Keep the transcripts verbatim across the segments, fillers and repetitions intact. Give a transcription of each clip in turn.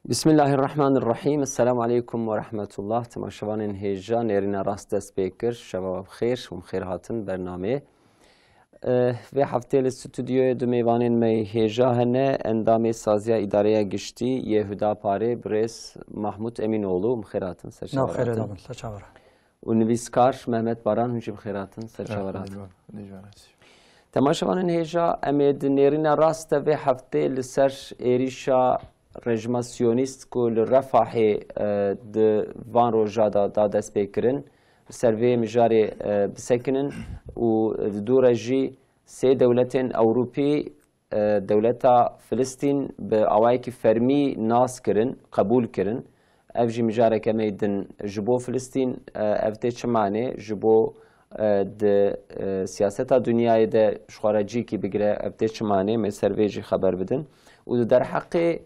Bismillahirrahmanirrahîm. Esselamu aleykum we rahmetullah. Temaşevanên hêja, nêrîna rast dest pê kir. Şeva we bi xêr û bi xêr hatin bernameyê. Eh, vê heftê li stûdyoyê du mêvanên me hêja hene, endamê Saziya Îdareya Giştî yê Hudaparê, birêz Mahmut Emînoğlu, bi xêr hatin, ser çavan hatin. Nav xêrê dabin, ser çavan. Û nivîskar Mehmet Baran, hûn jî bi xêr hatin, ser çavan hatin. Temaşevanên hêja, em ê di nêrîna rast de vê heftê li ser êrîşa rejîma Siyonîst ku li Refahê, e, di van roja de da destpêkirin, li ser vê mijarê, e, bisekinin û di dû re jî sê dewletên Ewropî, e, dewleta Filistîn bi awayekî fermî nas kirin, qebûl kirin. Ev jî mijareke me yê din ji bo Filistîn, e, ev tê çi manê, ji bo, e, di, e, siyaseta dinyayê de ji xwe re cîkî bigire, ev tê çi manê, me ser vê jî xeber bidin. Û di derheqê,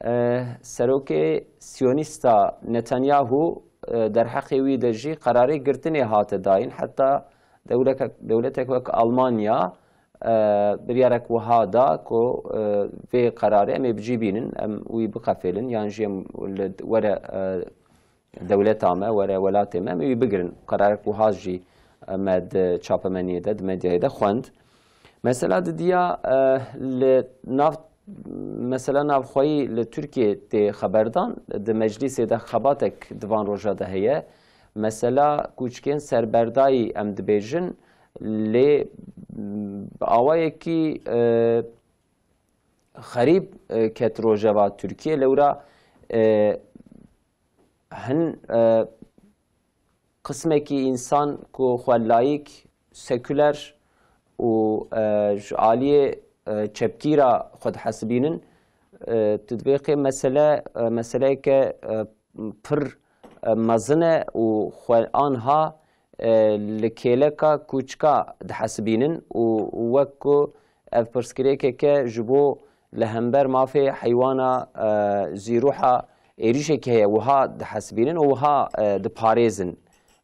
e, serokê Siyonîsta Netanyahu, e, derheqê wî de jî qerarê girtinê hate dayîn. Heta dewleke-, dewletek wek Almanya, e, biryarek wiha da ku, e, vê qerarê em ê bi cî bînin, em wî biqefêlin, yan jî em li, were, e, dewleta me, were welatê me, em ê wî bigirin. Qerarek wiha jî, e, me di çapemeniyê de, di medyayê de xwend. Mesela didiya, e, li nav, mesela navxweyî li Tirkiyê tê xeberdan, di meclîsê de xebatek di van roja de heye. Mesela kûçikên serberdayî em dibêjin, lê, m, bi awayekî, e, xerîb, e, ket rojeva Tirkiyê. Lewra, e, hin, e, qismekî însan ku xwe layîk, sekuler û, e, ji aliyê, e, çepkî re xwe dihesibînin, e, tu divê qê mesele, e, meseleyeke, e, pir, e, mezin e û xwe anha, e, li kêleka kûçika dihesibînin û wek ku ev pirsgirêkeke ji bo li hember mafê heywana, e, zîrûha êrîşekî heye, wiha dihesibînin û wiha, e, diparêzin.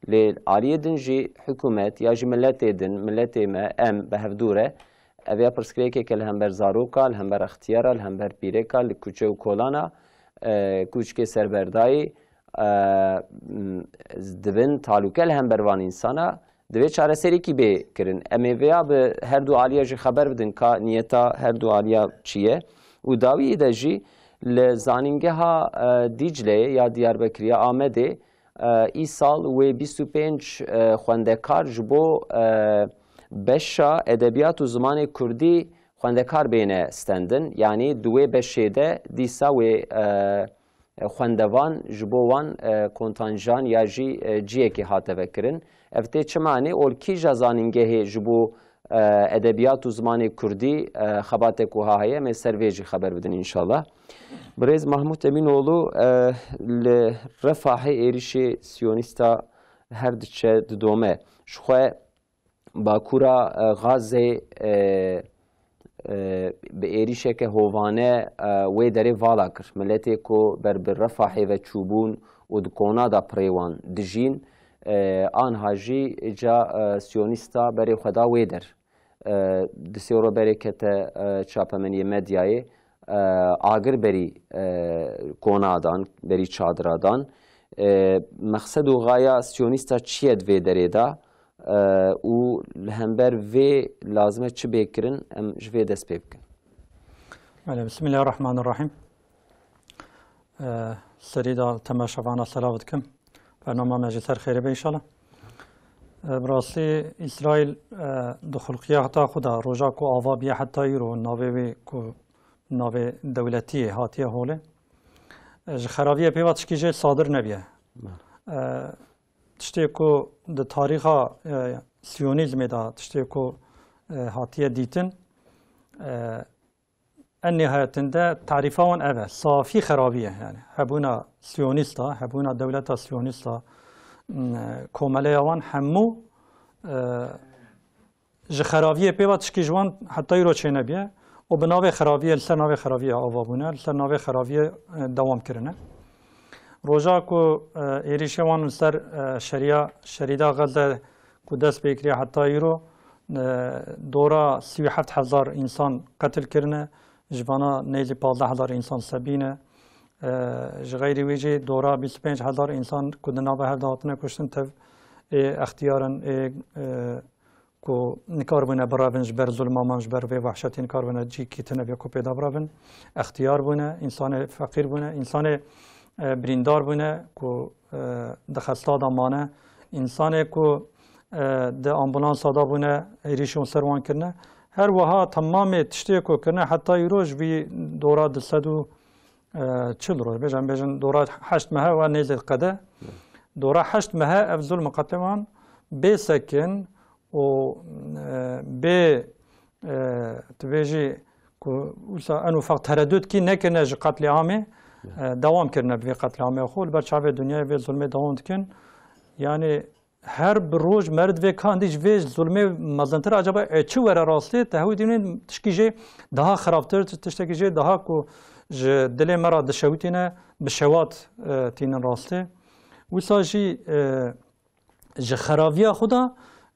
Lê aliyê din jî hikûmet ya jî miletê din, miletê me, em bi hevdû re, ev ya pirsgirêkeke li hember zaroka, li hember extiyara, li hember pîreka, li kuçe û kolana, e, kûçikê serberdayî, e, m, dibin talûke li hember van însana, divê çareserîkî bê kirin. Em ê vêya bi her du aliya jî xeber bidin ka niyeta her du aliya çi ye. Û dawiyê de jî li zanîngeha, e, Dîcleyê ya Diyarbekirê ya Amedê, e, îsal wê bîst û pênc, e, xwendekar ji bo, e, beşa edebiyat û zimanê kurdî xwendekar bêne stendin. Yanî di wê beşê de dîsa wê, e, xwendevan ji bo wan, e, kontanjan ya jî, e, ciyekê hate vekirin. Ev tê çi manê? Ol kîja zanîngehê ji bo, e, edebiyat û zimanê kurdî, e, xebatek wiha heye? Em ê ser vê jî xeber bidin înşallah. Birêz Mahmut Emînoğlu, e, li Refahê êrîşê siyonîsta her diçe didome. Ji xwe Bakura, e, Gazê, e, e, bi êrîşeke hovane, e, wê derê vala kir. Miletê ku ber bi Refahê ve çûbûn û di kona da pirê wan dijîn, e, anha jî ca, e, siyonîsta berê xwe da wê der. E, di sê ro berê kete, e, çapemeniyê medyayê, e, agir berî, e, kona dan, berî çadira dan. E, mexsed û xaya siyonîsta çi ye di vê derê de? E, û li hember vê lazim e çi bê kirin, em ji vê dest pê bikin. Belê, Bismillahirrahmanirrahîm. E, serî de temaşevana selav dikim. Bernama me ji ser xêrê be înşallah. E, bi rastî Îsraîl, e, di xulqiya heta xwe de roja ku ava bûye heta îro navê wê ku navê dewletiyê hatiye holê. E, ji xeraviyê pê ve tişkî jê sadir nebiye. E, tiştê ku di tarîxa, e, siyonîzmê de tiştê ku, e, hatiye dîtin, e, en nihayetinde tarîfa wan ev e. Safî xerabî ye. Yani hebûna siyonîsta, hebûna dewleta siyonîsta, m, komeleya wan hemû, e, ji xeraviyê pê ve tişkî ji wan heta îro çênebiye û bi navê xeraviyê, li ser navê xeraviyê ava bûne, li ser navê xeraviyê, e, dewam kirine. Roja ku, e, êrîşê wan li ser, e, şeriya, şerîda Xezze ku dest pê kiriye heta îro, e, dora sî û heft hezar însan qetil kirine, ji vana nêzî pazdeh hezar însan sebîne, E, ji xeyrî wî jî dora bîst û pênc hezar însan ku di nava hev de hatine kuştin tev ê extiyar in, ê, e, ku nikaribûne birevin ji ber zulma man, ji ber vê wehşetê nikaribûne cîkî tune bê ku pêda birevin. Extiyar bûne, însanê feqîr bûne, însanê, e, birîndar bûne ku, e, di xesta de mane, însanê ku, e, di ambulansa de bûne, êrîş û ser wan kirine. Her wiha temamê tiştê ku kirine heta îro ji vî dora du sed û e, çil roj, bêjin, bêjin dora heşt mehe ve nêzê qede. Dora heşt mehe ev zulm û qetlê wan bê sekin û, e, bê, e, tu bêjî ku wisa en ufak tereddut kî nekirine ji qetlîamê, e, dewam kirine bi vê qetlîamê xwe. Li ber çavê dinyayê vê zulmê dewam dikin. Yani her bi roj meriv vê ka hindî ji vê zulmê mezintir acaba, e, çi were rastî? Te hewî dînin tişkî jê daha xirabtir, tiştekî jê daha ku ji dilê me re dişewitîne, bi şewat, e, tînin rastî. Wisa jî, e, ji xeraviya xwe de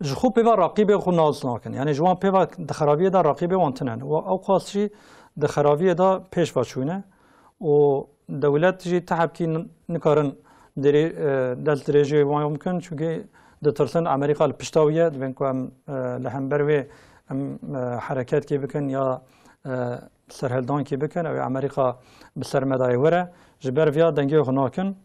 ji xwe pêva raqîbê xwe nas nakin. Yani ji wan pêva di xeraviyê de raqîbê wan tune ne. Û ew qas jî di xeraviyê de pêş ve çûne. û dewlet jî ti hebkî n-, nikarin dirê-, e, dest dirêjê wan bikin, çunkî ditirsin Amerîka li pişta wî ye, dibên ku em, e, li hember wê em, e, hereketkê bikin ya, e, serhildankê bikin, ew ê Amerîka bi ser me dayê were. Ji ber viya dengê xwe nakin.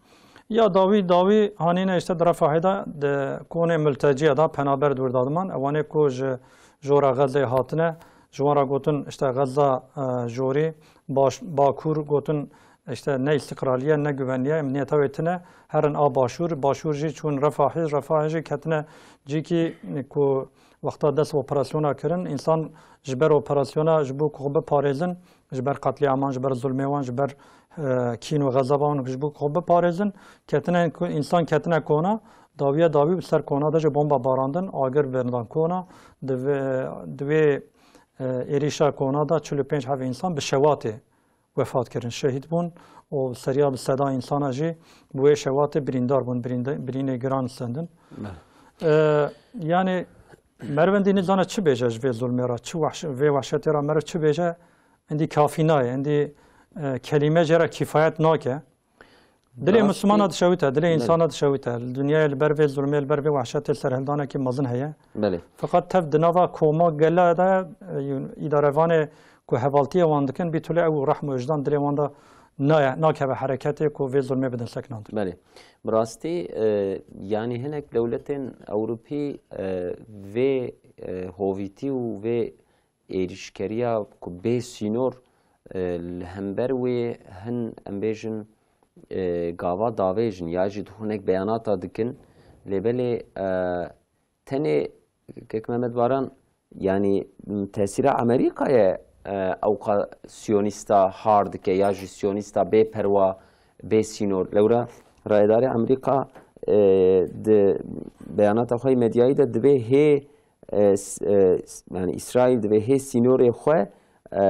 Ya dawî, dawî hanîne işte di Refahê de, di konê multeciya de penaber dûr dadiman. Ewanê ku ji jora Xezê hatine, ji wan re gotin işte Xeza, e, jorî, baş-, Bakur gotin işte ne îstiqraliye, ne güvenliye, emniyeta wê tine, herin a Başûr, Başûr jî çûn Refahê, Refahê jî ketine cîkî ku wexta dest operasyona kirin, însan ji ber operasyona ji bo ku xwe biparêzin, ji ber qetlîaman, ji ber zulmê wan, ji ber, e, kîn û xezeba wan, ji bo ku xwe biparêzin, ketine ku însan ketine kona, dawiye dawî bi ser kona de jî bomba barandin, agir berdan kona, di vê, di vê, e, êrîşa kona de çil û pênc heb însan bi şewatê wefat kirin, şehîd bûn û seriya bi seda însana jî bi wê şewatê birîndar bûn, birînde-, birînê giran stendin. Bele. E, yani, meriv endî nizane çi bêje ji vê zulmê re, çi wehş-, vê wehşetê re meriv çi bêje, endî kafî nayê, endî, e, kelîme jê re kîfayet nake. Dilê Rast Mislimana dişewite, dilê Belê. însana dişewite. Li dinyayê li ber vê zulmê, li ber vê wehşetê serhildanekî mezin heye. Belê. Feqet tev di nava koma gela de, e, îdarevanê ku hevaltiyê wan dikin, bî tule ew rehm û wijdan dilê wan de naye, nakeve hereketê ku vê zulmê bidin sekinandin. Belê. Bi rastî, e, yanî hinek dewletên Ewropî, e, vê, e, hovîtî û vê êrîşkeriya ku bê sînor, e, li hember wê hin, em bêjin, e, gava davêjin ya jî hinek beyanata dikin. Lê belê, e, tenê Kek Mehmet Baran, yanî, m, tesîra Amerîkayê, e, ewqa siyonîsta har dike ya jî siyonîsta bê perwa, bê sînor. Lewra rayedarê Amerîka, e, di beyanata xwe yê medyayî de dibê hê, e, s-, e, s-, yanî Îsraîl dibê hê sînorê xwe, e,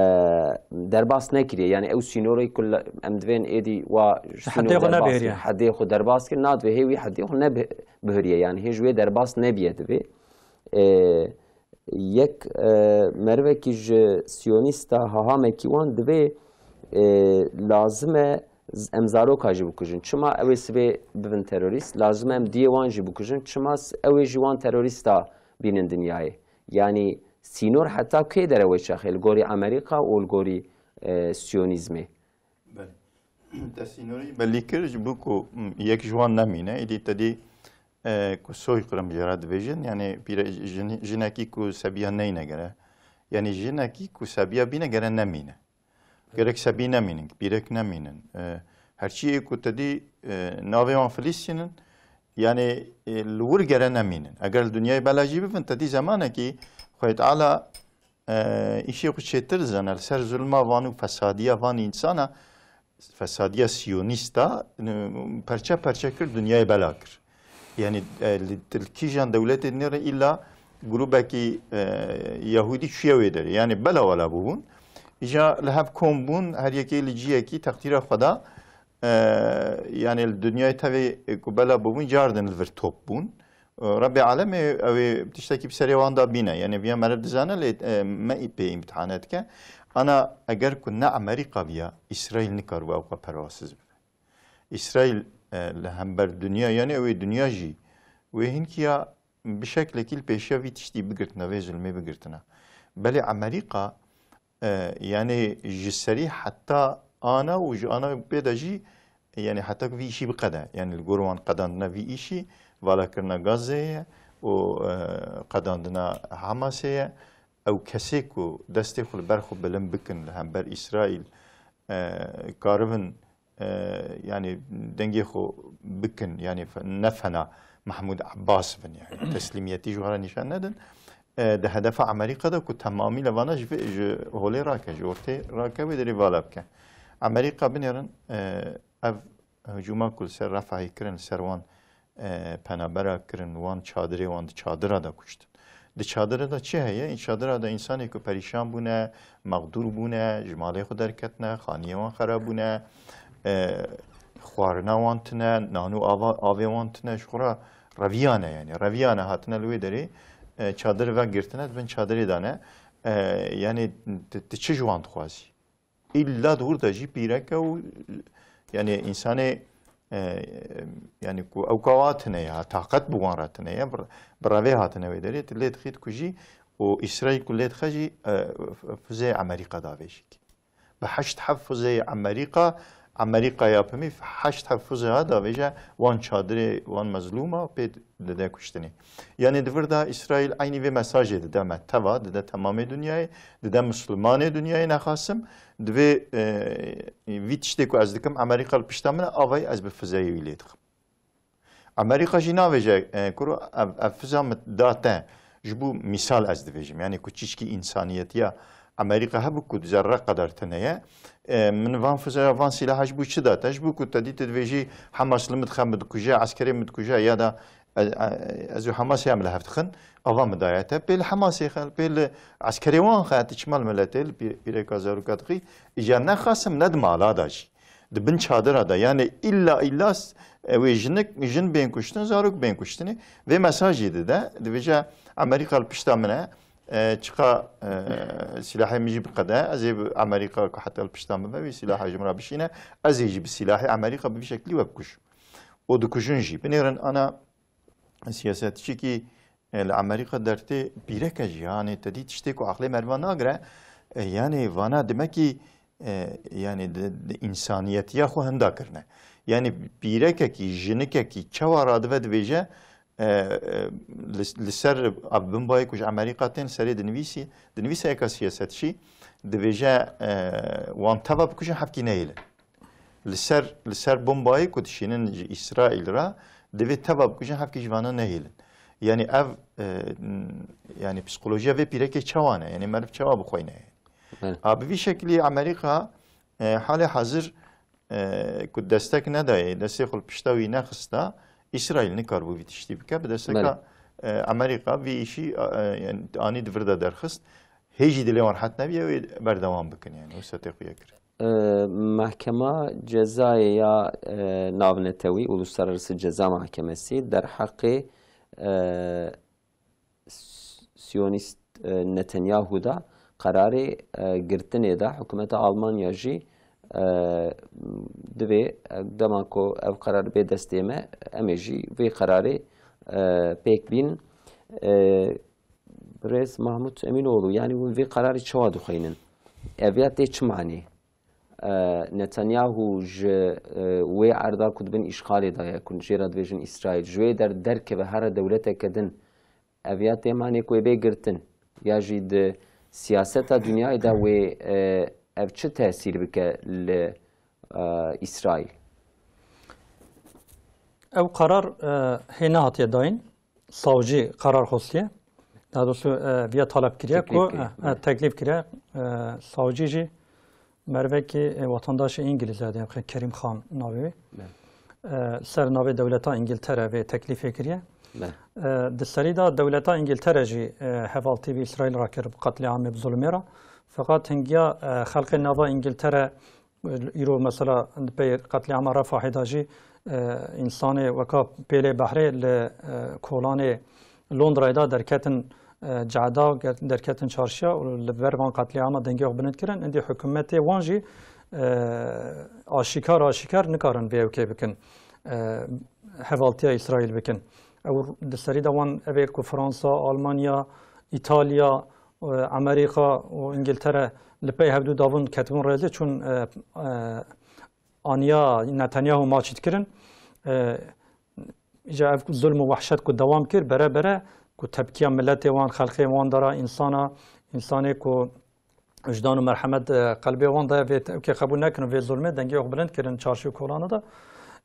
derbas nekiriye. Yanî ew sînorê ku la-, em divên êdî wa Di sînor hedê xwe derbas nebihêriye. kir, hedê xwe derbas kir, na divê hê wî hedê xwe nebe-, bihêriye. Yanî hê ji wê derbas nebiye divê. E, yek, e, merivekî ji siyonîsta hahamekî wan divê, e, lazim e z-, em zaroka jî bikujin. Çima ew ê sibê bibin terorîst? Lazim e em diyê wan jî bikujin. Çima s-, ew ê jî wan terorîsta bînin dinyayê? Yanî sînor heta kê dere wê çaxê li gorî Amerîka û li gorî, e, siyonîzmê? Belê. Te sînorî belî kir ji bo ku, m, yek ji wan nemîne, êdî te dî, e, ku soyqirm jê re dibêjin, yanî pîre-, jin-, jinekî ku sebiya neyne gere, yanî jinekî ku sebiya bîne gere nemîne. Gerek sebî nemînin, pîrek nemînin. E, herçiyê ku te dî, e, navê wan Filistînin, yanî, e, li wir gere nemînin. Eger li dinyayê bela jî bibin, te dî zemanekî Xwedê Teala, e, îşê xwe çêtir dizane, li ser zulma van û fesadiya van însana, fesadiya siyonîsta, e, perçe perçe kir, dinyayê bela kir. Yanî, e, li, li kîjan dewletê nêre îlla grûbekî, e, Yahûdî çûye wê derê. Yanî bela wela bûbûn. Îja li hev kom bûn, her yekê li ciyekî teqdîra xwe da, e, yanî li dinyayê tevê, e, ku bela bûbûn, cardin li vir top bûn. E, Rebbê Alemê ew ê tiştekî bi serê wan da bîne. Yanî viya meriv dizane lê, e, me pê îmtihane dike. Ana eger ku ne Amerîka biya, Îsraîl nikaribû ew qe perwasiz bibe. Îsraîl, e, li hember dinya, yanî ew ê dinya jî wê hinkiya bi şeklekî li pêşiya vî tiştî bigirtina, vê zulmê bigirtina. Belê Amerîka, e, yanî ji serî heta ana û ji ana pê de jî, yanî heta ku vî îşî biqede, yanî li gor wan qedandina vî îşî, valakirina Gazeyê ye û, e, qedandina Hamasê ye. Ew kesê ku destê xwe li ber xwe bilind bikin li hember Îsraîl, e, karibin, e, yanî dengê xwe bikin, yanî fe-, ne fena Mehmûd Abbas bin, yanî teslîmiyetî ji xwe re nîşan nedin. E, di hedefa Amerîka de ku temamî levana ji vê, ji holê rake, ji ortê rake, wê derê vala bike. Amerîka binêrin, e, ev hicûma ku li ser Refahê kirin, li ser wan, e, penabera kirin, wan çadirê wan di çadira de kuştin. Di çadira de çi heye? Çadira de însanê ku perîşan bûne, mexdûr bûne, ji malê xwe derketine, xaniyê wan xerab bûne, e, xwarina wan tine, nan û ava, avê wan tine, ji xwe re reviyane, yanî reviyane hatine li wê derê, e, çadir vegirtine, di bin çadirê de ne. E, yanî tu, tu çi ji wan dixwazî? Îlla di wir de jî pîrek e û, yanî însanê, e, yanî ku ew kawa tine ya, taqet bi wan re tine ya, bi, bi revê hatine wê derê, tu lê dixî dikujî û Îsraîl ku lê dixe jî, e, f-, fuzeyê Amerîka davêjî. Bi heşt heft fuzeyê Amerîka, Amerîka ya pimî heşt heft fuze ha davêje wan çadirê, wan mezlûma pê dide kuştinê. Yanî di vir de Îsraîl eynî vê mesajê dide me teva, dide temamê dinyayê, dide mislimanê dinyayê nexasim, divê, e, vî tiştê ku ez dikim Amerîka li pişta min e, avayî ez bi fizeyê wî lê dixim. Amerîka jî navêje, e, kuro ev, ev fiza min da te, ji bo mîsal ez divêjim, yanî ku çîçkî însaniyetiya Amerîka hebû ku zerre qedar tune ye. E, min van fiza, van sîlaha ji bo çi da te? Ji bo ku te dî tu divêjî Hamas li min dixe, min dikuje, eskerê min dikuje ya da e, e, ez û Hamas ya min li hev dixin, ava min daye te. Pê li Hamasê xe, pê li eskerê wan xe, tu çima li miletê, li pî-, pîreka zaroka dixî, îca ne xasim ne di mala da jî. Di bin çadira de, yanî îlla îlla s-, ew ê jinik, jin bên kuştin, zarok bên kuştinê. Vê mesajî dide, divêje Amerîka li pişta min e, e, çiqa, e, sîlahê min jî biqede, ez ê bi Amerîka ku heta li pişta min be, wî sîlaha ji min re bişîne, ez ê jî bi sîlahê Amerîka bi vî şeklî we bikujim. Û dikujin jî. Binêrin ana siyasetçikî, e, li Amerîka dertê pîreke jî, yanî te dî tiştê ku aqlê meriva nagire, e, yanî vana dimekî, e, yanî di, di însaniyetiya xwe hinda kirine. Yanî pîrekekî, jinikekî çawa radive dibêje, e, e, li, li ser ev bimbayê ku ji Amerîka tên serê dinivîsî, dinivîse eka siyasetçî, dibêje, e, wan teva bikujin hevkî nehêlin. Li ser, li ser bombayê ku dişînin ji Îsraîl re, divê teva bikujin, hevkî ji vana nehêlin. Yanî ev, e, yanî psîkolojiya vê pîrekê çawa ne? Yanî meriv çawa bixweyne? Belê. A, bi vî şekilî Amerîka, e, halê hazir, e, ku destek nedayê, destê xwe li pişta wî nexista, Îsraîl nikaribû vî tiştî bike. Bi desteka, Belê. e, Amerîka vî îşî, e, yanî anî di vir de derxist. Hê jî dilê wan rehet nebûye, wê berdewam bikin, yanî wisa tê xuya kirin. E, Mahkema Cezayê ya, e, Navnetewî, Uluslararası Ceza Mahkemesi, derheqê, e, s-, Siyonîst, e, Netanyahu da qerarê, e, girtinê da, hikûmeta Almanya jî, e, divê, e, dema ku ev qerar bê destê me, em ê jî vê qerarê, e, pêk bîn. E, Birêz Mahmut Emînoğlu, yanî hûn vê qerarê çawa dixweynin? Ev ya tê çi manê? E, Netanyahu ji, e, wê erda ku di bin îşxalê de ye, ku jê re dibêjin Îsraîl, ji wê der-, derkeve here dewleteke din, ev ya tê manê ku wê bê girtin, ya jî di siyaseta dinyayê de wê, e, ev çi tesîr bike li, e, Îsraîl? Ew qerar, e, hê nehatiye dayîn. Savcî qerar xwestiye. Daha doğrusu, e, viya talep kiriye Teklîf ku, kiriye, e, e, belê. Teklîf kiriye. E, savcî jî mervekî, e, vatandaşê Îngilîz e, diyem, Kerîm Xan navê wî. Belê. E, ser navê dewleta Îngiltere vê teklîfê kiriye. Belê. E, di serî de dewleta Îngiltere jî, e, hevaltî bi Îsraîl rakir bi qetlîamê, bi zulmê re. Feqat hingiya, e, xelkê nava Îngiltere Îro mesela di pey qetlîama Refahê de jî, e, însanê weka pêlê behrê li, e, kolanê Londrayê de derketin, e, cehda ger-, derketin çarşiya û li ber van qetlîama dengê xwe bilind kirin. Îndî hikûmetê wan jî, e, aşîkar aşîkar nikarin vê ewkê bikin, e, hevaltiya Îsraîl bikin. Ew di serî de wan ev ê ku Fransa, Almanya, Îtalya, e, Amerîka û Îngiltere li pey hevdû davûn ketibûn rêzê çûn, e, e, aniya Netanyahu maçî dikirin. E, îca ev zulm û wehşet ku dewam kir, bere bere ku tepkiya miletê wan, xelqê wan de ra, însana, însanê ku wijdan û merhemet, e, qelbê wan de, vê te-, ewkê qebûl nekirin, vê zulmê dengê xwe bilind kirin çarşî û kolana de.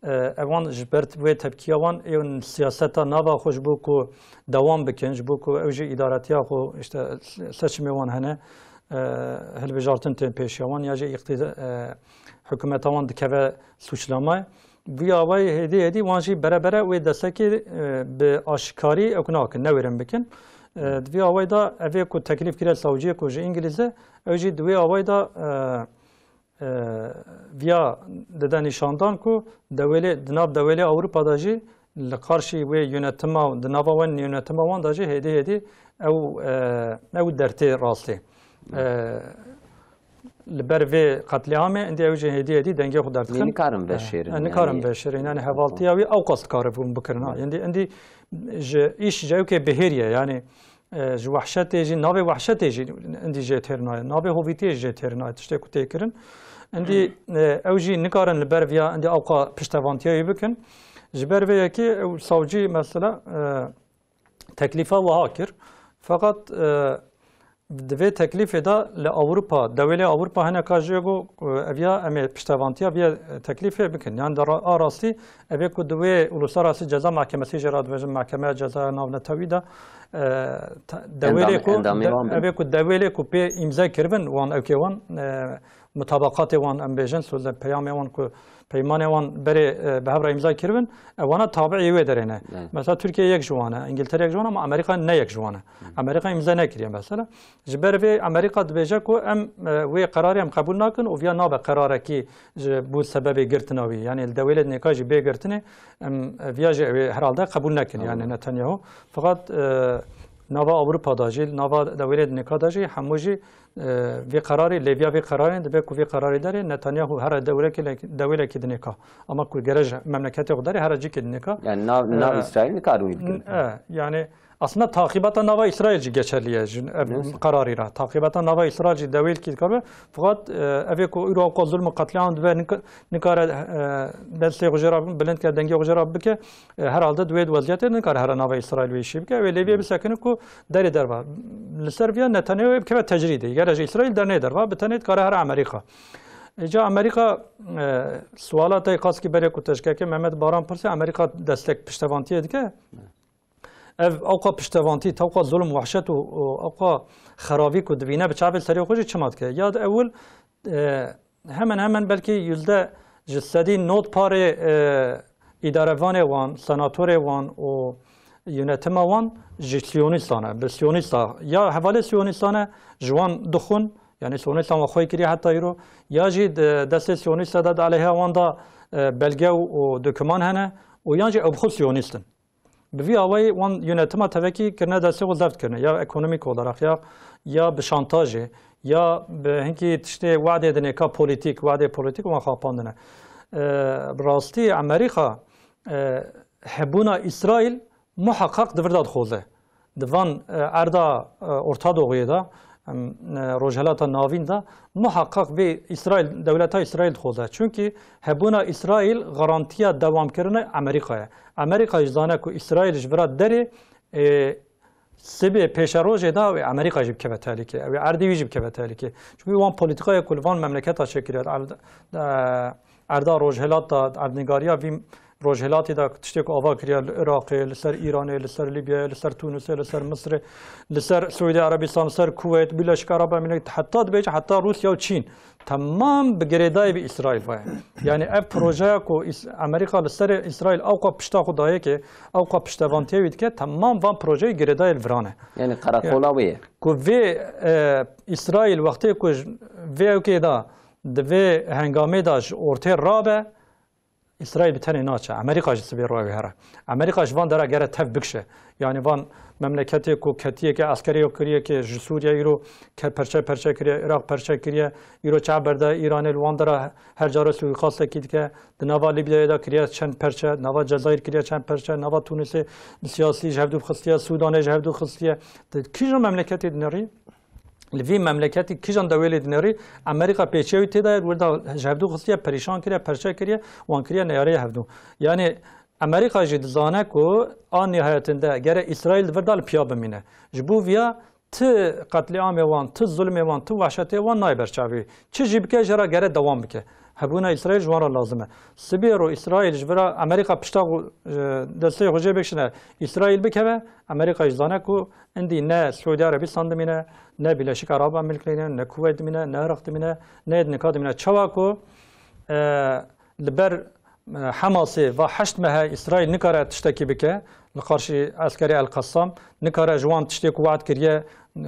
E, ev wan ji ber wê tepkiya wan ê siyaseta nava xwe ji bo ku dewam bikin, ji bo ku ew jî îdaretiya xwe, işte, se-, seçimê wan hene, e, hilbijartin tên pêşiya wan ya jî îqtîda-, e, hikûmeta wan dikeve sûçlamay. Vî awayî hêdî hêdî wan jî bere bere wê destekê, e, bi aşikarî ew nakin, newêrin bikin. E, di vî awayî de evê ku teklîf kire savciyê ku ji Îngilîz e, ew jî di wê awayî de, e, e, viya dide nîşandan ku dewêlê, di nav dewêlê Ewropa de jî li qarşî wê yönetima, di nava wan yönetima wan de jî hêdî hêdî ew, e, ew dertê rastê. E, li ber vê qetlîamê, îndî ew jî hêdî hêdî dengê xwe derdixin. Nikarin veşêrin, e, nikarin yani veşêrin. Yani hevaltiya wî ew qas dikare bûn bikirin, ha. Îndî, îndî ji îş ji ewkê bihêriye, yani, e, ji wehşetê jî, navê wehşetê jî îndî jê têr nayê, navê hovîtiyê jî jê têr nayê, tiştê ku tê kirin. Îndî, e, ew jî nikarin li ber viya îndî ewqa piştevantiya wî bikin. Ji ber vê yekê ew savcî mesela, e, teklîfa wiha kir. Feqet, e, di vê teklîfê de li Ewropa, dewêlê Ewropa hineka jê got, e, ev ya em ê piştevantiya vê teklîfê bikin. Yani di ra-, a rastî ev ê ku di wê Uluslararası Ceza Mahkemesi jê re dibêjin, Mahkemeya Cezaya Navnetewî de, e, te-, dewêlê Endamê-, ku endamê de-, wan bin. Ev ê ku dewêlê ku pê îmze kiribin wan ewkê wan, e, mutabaqatê wan em bêjin, sözle peyamê wan ku peymanê wan berê, e, bi hev re îmza kiribin, e, wana tabiî wê derê ne. Evet. Mesela Tirkiye yek ji wan e, Îngiltere yek ji wan e, ama Amerîka ne yek ji wan e. Hı. Amerîka îmza nekiriye mesela. Ji ber vê Amerîka dibêje ku em, e, wê qerarê em qebûl nakin û viya nabe qerarekî ji bo sebebê girtina wî. Yani li dewêlê dinêka jî bê girtinê em, e, viya jî ew ê herhalde qebûl nekin, yani Anladım. Netanyahu. Fakat, e, nava Ewropa da jî, nava dewêlê dinêka da jî hemû jî, e, vê qerarê, lêviya vê qerarê dibe ku vê qerarê derê Netanyahu here dewlekê-, dewêlekî dinêka. Ama ku gere ji memleketê xwe derê here cîkê dinêka. Yani nav, nav E, Îsraîl nikarin wî bikin. E, yani aslında taqîbata nava Îsraîl jî geçerli ye ji ev Nasıl? Qerarî re. Taqîbata nava Îsraîl jî dewêlkî dikare. Fakat, e, evê ku îro ewqa zulm û qetlîam dibe nik-, nikare, e, destê xwe jê re bilind ke, dengê xwe jê re bike, e, herhalde di wê weziyetê nikare here nava Îsraîl wê işî bike. Wê lêviyê bisekine ku derê derva. Li ser viya Netanyahu wê bikeve tecrîdê. Gere ji Îsraîl dernê derva, bi tenê dikare here Amerîka. Îca Amerîka, e, suala te qas kî berê ku teşkekê Mehmet Baran pirse, Amerîka destek piştevantiyê dike. Ev ewqa piştevantî, tewqa zulm, wehşet û, û ewqa xeravî ku dibîne bi çavê serê xwe jî çima dike? Ya di ewil, e, hemen hemen belkî yüzde ji sedî not parê, e, îdarevanê wan, senatorê wan û yönetima wan ji siyonîstan e, bi siyonîsta. Ya hevalê siyonîstan e, ji wan dixwin, yani siyonîstan wa xwê kiriye heta îro, ya jî di destê siyonîsta de di aleyha wan de, e, belge û, û dokuman hene û yan jî ew bi xwe siyonîst in. Bi vî awayî wan yönetima tevekî kirine destê xwe zeft kirine. Ya ekonomîk olarak ya, ya bi şantajê, ya bi hinkî tiştê wadê dinêka polîtîk, wadê polîtîk wan xapandine. E, bi rastî Amerîka, e, hebûna Îsraîl muheqeq di vir de dixwaze. Di van, e, erda, e, Orta Doğuyê de, em, e, Rojhelata Navîn de muheqeq vê Îsraîl, dewleta Îsraîl dixwaze. Çunkî hebûna Îsraîl garantiya dewamkirina Amerîka ye. Amerîka jî zane ku Îsraîl ji vira derê, e, sibê pêşerojê de ew ê Amerîka jî bikeve tehlike, ew ê erdê wî jî bikeve tehlike. Çunkî wan polîtîkaya ku li van memleketa çêkiriye, erd-, e, erda Rojhilat de, erdnîgariya vî Rojhilatê de tiştê ku ava kiriye li Iraqê, li ser Îranê, li ser Lîbyayê, li ser Tûnisê, li ser Misirê, li ser Siûdî Erebistan, li ser Kuweyt, Birleşik Arab Emirlikleri, heta dibêje heta Rûsya û Çîn. Temam bi girêdayî bi Îsraîl ve. Yani ev projeya ku Îs-, Amerîka li ser Îsraîl ewqa pişta xwe dayê ke, ewqa piştevantiyê wî dike, temam van projeyê girêdayê li viran e. Yani qereqola wê ye. Ku vê, e, Îsraîl wextê ku ji vê ewkê de, di vê hengamê de ji ortê rabe, Îsraîl bi tenê naçe. Amerîka jî sibê rû ew ê here. Amerîka ji van dera gere tev bikişe. Yanî van memleketê ku ketiyeke eskerê kiriye ke ji Sûriye îro ke perçe perçe kiriye, Iraq perçe kiriye, îro çav berde Îranê li wan dera her cara suîqastekî dike. Di nava Lîbyayê de kiriye çend perçe, nava Cezayir kiriye çend perçe, nava Tunisê bi siyasî ji hevdû xistiye, Sûdanê ji hevdû xistiye. Di kîjan memleketê dinêrî? Li vî memleketî kîjan dewêlê dinêrî, Amerîka pêçiya wî tê de ye, wir de ji hevdû xistiye, perîşan kiriye, perçe kiriye, wan kiriye neyarê hevdû. Yanî Amerîka jî dizane ku a nihayetinde gere Îsraîl di vir de li piya bimîne. Ji bo viya ti qetlîamê wan, ti zulmê wan, ti wehşetê wan nayê ber çavê wî. Çi jî bike, jê re gere dewam bike. Hebûna Îsraîl ji wan re lazim e. Sibê ro Îsraîl ji vira Amerîka pişta xwe, e, destê xwe jê bikişine, Îsraîl bikeve, Amerîka jî zane ku indî ne Siûdî Erebistan dimîne, ne Birleşik Arab Emirlikleri'ne, ne Kuweyt dimîne, ne Iraq dimîne, ne yê di nika dimîne. Çawa ku, e, li ber, e, Hamasê va heşt mehe Îsraîl nikare tiştekî bike, li qarşî eskerê El Qassam, nikare ji wan tiştê ku wad kiriye, e,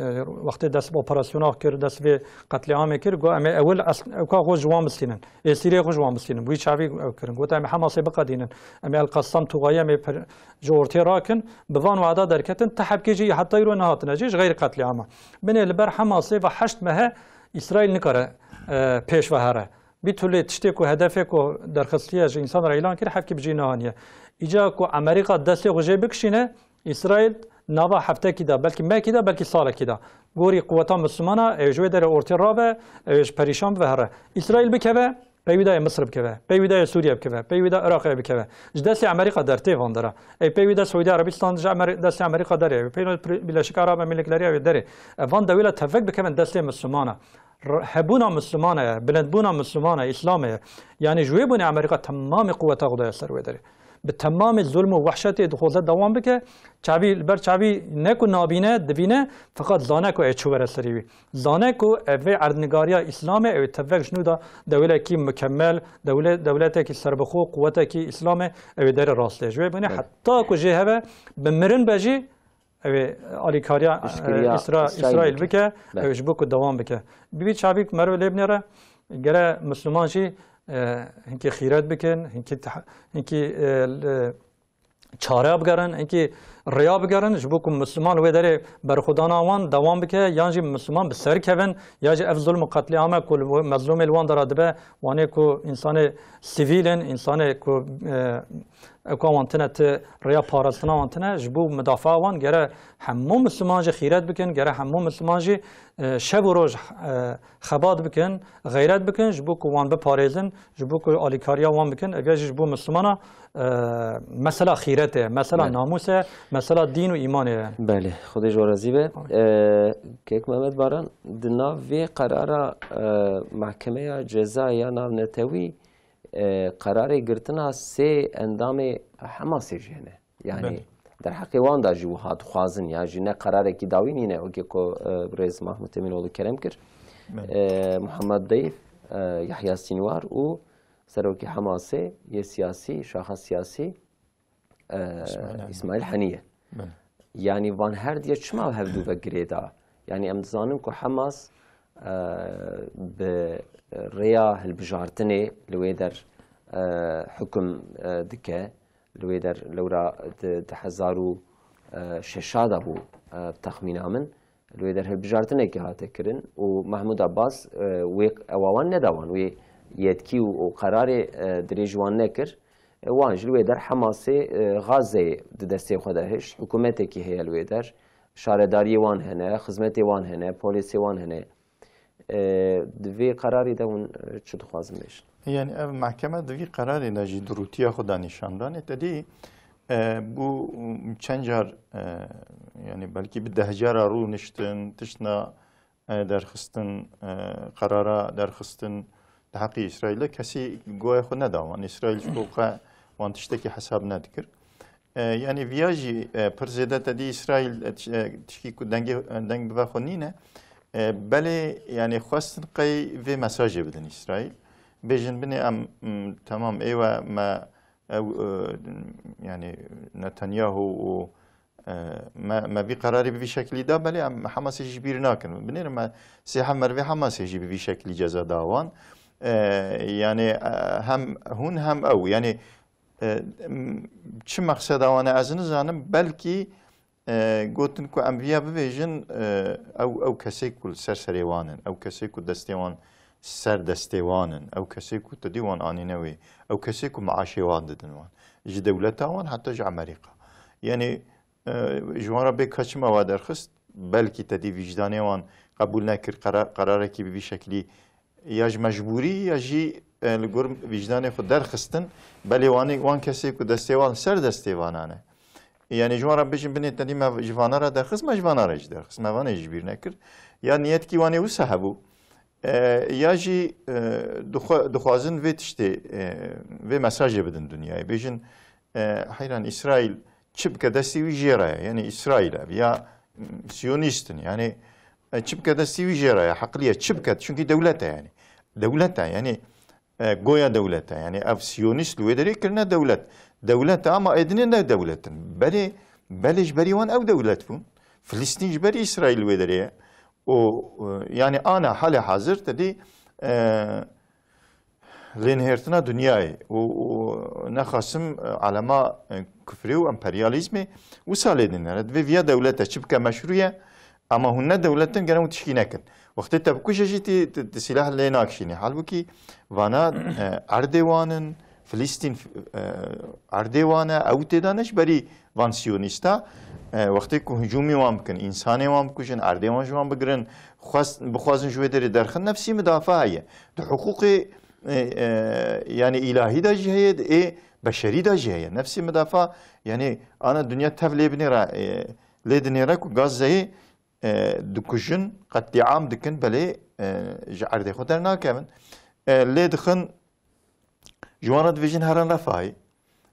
wextê dest bi operasyona kir, dest vê qetlîamê kir, got, "Em ê ewil es-, ewka xwe ji wan bistînin, êsîrê xwe ji wan bistînin." Wî çavî ew kirin. Got, "Em ê Hamasê biqedînin, em ê El Qassam tuxayî, em ê per-, ji ortê rakin." Bi van wada derketin, ti hebkê jî heta îro nehatine jî ji xeyrî qetlîama. Binê li ber Hamasê ve heşt mehe Îsraîl nikare, e, pêş ve here. Bî tu lê tiştê ku hedefê ku derxistiye ji însan re îlan kir, hevkî bi cî nehaniye. Îca ku Amerîka destê xwe jê bikişîne, Îsraîl nava heftekî de, belkî mehkî de, belkî salekî de, gorî quweta Mislimana, ew ji wê derê ortê rabe, ew ê ji perîşan bibe here. Îsraîl bikeve, pey wî de yê Misir bikeve, pey wî de yê Sûriye bikeve, pey wî de Iraqê bikeve. Ji destê Amerîka dertê van dera. Ey pey wî de Siûdî Erebistan ji Amer-, destê Amerîka derê, ey pey wî de Birleşik Arab Emirlikleri ew ê derê. Ev van dewêla tevek bikevin destê Mislimana. R-, hebûna Mislimana ye, bilindbûna Mislimana ye, Îslamê ye. Yanî ji wê bûnê Amerîka temamê quweta xwe daye ser wê derê. Bi temamê zulm û wehşetê dixwaze dewam bike, çavî, li ber çavî ne ku nabîne, dibîne, feqet zane ku ê çi were serî wî. Zane ku ev vê erdnigariya Îslamê, ew ê tevek ji nû de dewlekî mukemmel, dewle-, dewletekî serbixwe, quwetekî Îslamê, ew ê derê rastê. Ji wê bûnê Evet. heta ku jê heve, bi mirin be jî, ew ê alîkariya, Piştgiriya e, Îsra-, Îsraîl Îsraîl bike. bike, Belê. ew ê ji bo ku dewam bike. Bi vî çavî ku merve lê binêre, gere Misliman jî, e, hinkî xîret bikin, hinkî teh-, hinkî, e, l-, çare bigerin, hinkî rêya bigerin, ji bo ku Misliman li wê derê berxwedana wan dewam bike, yan jî Misliman bi ser kevin, ya jî ev zulm û qetlîame ku li we-, mezlûmê li wan dera dibe, wanê ku însanê sivîl in, însanê ku, e, ewka wan tine ti rêya parastina wan tine, ji bo midafaa wan gere hemû Misliman jî xîret bikin, gere hemû Misliman jî, e, şev û roj, e, xebat bikin, xeyret bikin, ji bo ku wan biparêzin, ji bo ku alîkariya wan bikin, ev ya jî ji bo Mislimana, e, mesela xîretê ye, mesela Belê. namûs e, mesela dîn û îmanê ye. Belê, Xwedê ji we razî be. Amin. E, Kek Mehmet Baran, di nav vê qerara, e, Mehkemeya Cezayê ya Navnetewî, e, qerarê girtina sê endamê Hamasê jî hene. Yani Belê. derheqê wan da jî wiha dixwazin ya jî ne qerarekî dawî nîne, wekî ku, e, birêz Mahmut Emînoğlu kerem kir. Belê. E, Muhammed Deyf, e, Yahya Sînwar û serokê Hamasê yê siyasî, şaxa siyasî, e, İsmail Haniyeh. İsmail Haniyeh. Belê. Yani van her diye çima hevdû ve girêda? Yani em dizanin ku Hamas, e, bi rêya hilbijartinê li wê der, e, hukum, e, dike. Li wê der lewra di, di hezar û şeşa de bû, e, texmîna min. Li wê der hilbijartinekê hate kirin û Mahmûd Abbas, e, wê ewa wan neda wan, wê yetkî û, û qerarê, e, dirêj wan nekir. E, wan jî li wê der Hamasê, e, Gazeyê di destê xwe de hişt, hikûmetekî heye li wê der, şaredariyê wan hene, xizmetê wan hene, polêsê wan hene. E, di vê qerarê de hûn, e, çi dixwazin bêjin? Yani ev mehkeme di vî qerarê de jî durûtiya xwe da nîşandanê. Te dî, e, bû çend car, e, yani belkî bi deh cara rûniştin, tiştna, e, derxistin, e, qerara derxistin di heqî Îsraîlê kesî goya xwe neda wan. Îsraîl ji xwe wan tiştekî hesab nedikir. E, yani viya jî, e, pir zêde te dî Îsraîl, e, tiş-, e, tişkî ku dengê, e, deng bive xwe nîne. E, belê yani xwestin qey vê mesajê bidin Îsraîl. Bêjin binê em, m, temam ê we me ew, e, yani Netanyahu û, e, me, me vî qerarê bi vî şekilî da, belê em Hamasê jî bîr nakin. Binêrin me sê hev merivê Hamasê jî bi vî şekilî ceza da wan. E, yani, e, hem hûn hem ew. Yani, e, m-, çi mexseda wan e ez nizanim, belkî, e, gotin ku em viya bibêjin, e, ew, ew kesê ku li ser serê wan in, ew kesê ku destê wan ser destê wan in, ew kesê ku te dî wan anîne wê, ew kesê ku meaşê wan didin wan. Ji dewleta wan heta ji Amerîka. Yani, e, ji wan re bê ka çima wa derxist, belkî te dî vîjdanê wan qebûl nekir, qera-, qerarekî bi vî şekilî ya ji mecbûrî ya jî, e, li gor vîjdanê xwe derxistin, belê wanê, wan kesê ku destê wan li ser destê vanan e. Yani ji wan re bijin binê te dî me ji vana re derxist, me ji vana re jî derxist, me vanê ji bîr nekir. Ya niyetkî wanê wisa hebû, e, ya jî, e, dixwe-, dixwazin vê tiştê, e, vê mesajê bidin dinyayê. Bêjin, e, heyran Îsraîl çi bike destî wî jê re ye. Yani Îsraîl ev ya, m, Siyonîst in. Yani, e, çi bike destî wî jê re ye. Heqliye çi bike. Çünkü dewlet e yani. Dewlet e yani. E, goya dewlet e. Yani ev Siyonîst li wê derê kirine dewlet. Dewlet e ama êdinê ne dewlet in. Berê, belê ji berî wan ew dewlet bûn. Filistîn ji berî Îsraîl li wê derê ye. O, e, yani ana halê hazir te dî, e, lênihêrtina dinyayê û, û nexasim, e, alema, e, kufrê û emperyalîzmê wisa lê dinêre. Divê viya dewlete çi bike meşrû ye, ama hûn ne dewlet in, gere hûn tişkî nekin. Wextê te bikuje jî tê, tê, tê sîlah lê nakişînî. Halbûkî vana, e, erdê wan in, Filistîn, e, erdê wan e, ew tê de ne ji berî van siyonîsta, e, wextê ku hicûmî wan bikin, însanê wan bikujin, erdê wan ji wan bigirin, xwest-, bixwazin ji wê derê derxin, nefsî midafa heye. Di hiqûqê, e, e, yani îlahî de jî heye, di ê beşerî de jî heye. Nefsî midafa, yani ana dinya tev lê binêre, e, lê dinêre ku Gazze'yê, e, dikujin, qetlîam dikin, belê, e, ji erdê xwe dernakevin. E, lê dixin, ji wan re dibêjin herin Refahê.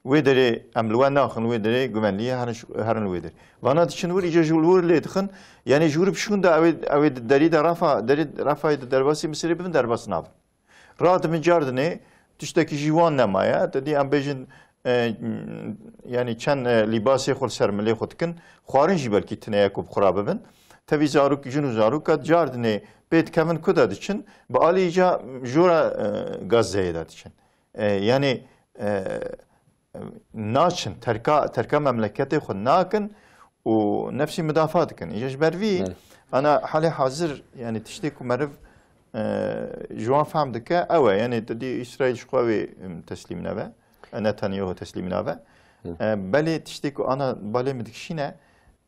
Wê derê em li we naxin, wê derê guvenliyê herin, herin li wê derê. Vana diçin wir, îca ji wir lê dixin. Yani ji wir bişûn de ew ê, ew ê di derî de Refa, derî Refahê di derbasî Misirê bibin, derbas nabin. Radibin cardinê tiştekî jî wan nemaye. Te dî em bêjin, e, yani çend, e, lîbasê xwe li ser milê xwe dikin. Xwarin jî belkî tune ye ku bi xwe re bibin. Tevî zarok, jin û zaroka cardinê pê dikevin ku de diçin. Bi alî îca jora, e, Gazze'yê de diçin. E, yani, e, naçin, terka, terka memleketê xwe nakin û nefsî midafa dikin. Îja ji ber vî, Evet. ana halê hazir, yani tiştê ku meriv, e, ji wan fehm dike, ew e. Yani te dî Îsraîl ji xwe wê, em, teslîm nebe. E, Netanyahu teslîm nabe. Hı. E, belê tiştê ku ana balê min dikişîne,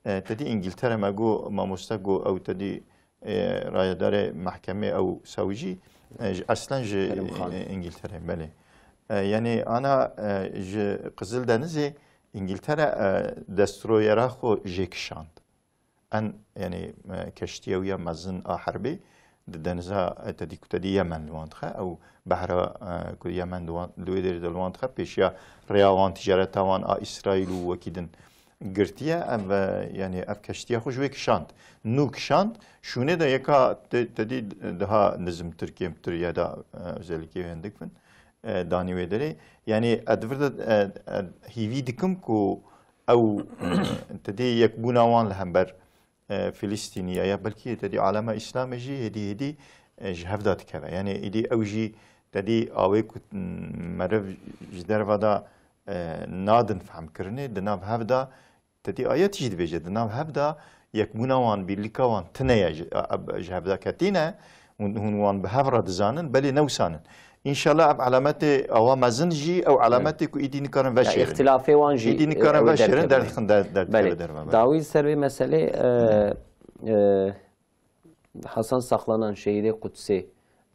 e, te dî Îngiltere me got, mamoste got, ew te dî e, rayedarê mehkemê ew sawî jî, e, ji eslen ji, Kerim Xan. e, Îngiltere, belê. E, yani ana, e, ji Qizil Denizê Îngiltere, e, destroyera xwe jê kişand. En, yani, e, keştiya wî ya mezin a herbê di deniza, e, te dî ku te dî Yemen li wan dixe, ew behra, e, ku Yemen li wan, li wê derê de li wan dixe, pêşiya rêya wan, ticareta wan a Îsraîl û wekî din girtiye, ev, e, yani ev keştiya xwe ji wê kişand. Nû kişand, şûnê de yeka te, te dî daha nizmtir, kêmtir ya da, e, özellikê hindik bin, e, danî wê derê. Yani ez vir de, e, e, hîvî dikim ku ew, e, te dî yekbûna wan li hember, e, Filistînî ya, ya belkî te dî alema Îslamê jî hêdî hêdî, e, ji hev de dikeve. Yani êdî ew jî te dî awê ku, m, meriv ji derve de, e, nadin fehmkirinê, di nav hev de, te dî ayet jî dibêje, di nav hev de yekbûna wan, birlîka wan tune ye, ji, a, a, ji hev de ketî ne, hûn, hûn wan bi hev re dizanin, belê ne wisa nin. Înşallah ev alametê awa mezin jî, ew alametê ku îdî nikarin veşêrin. Îxtilafê wan jî, Îdî nikarin e, veşêrin, derdixin der-, derdikeve derve. Belê. Dawî ser vê meselê, e, e, Hasan Saxlanan, şehîdê Qudsê,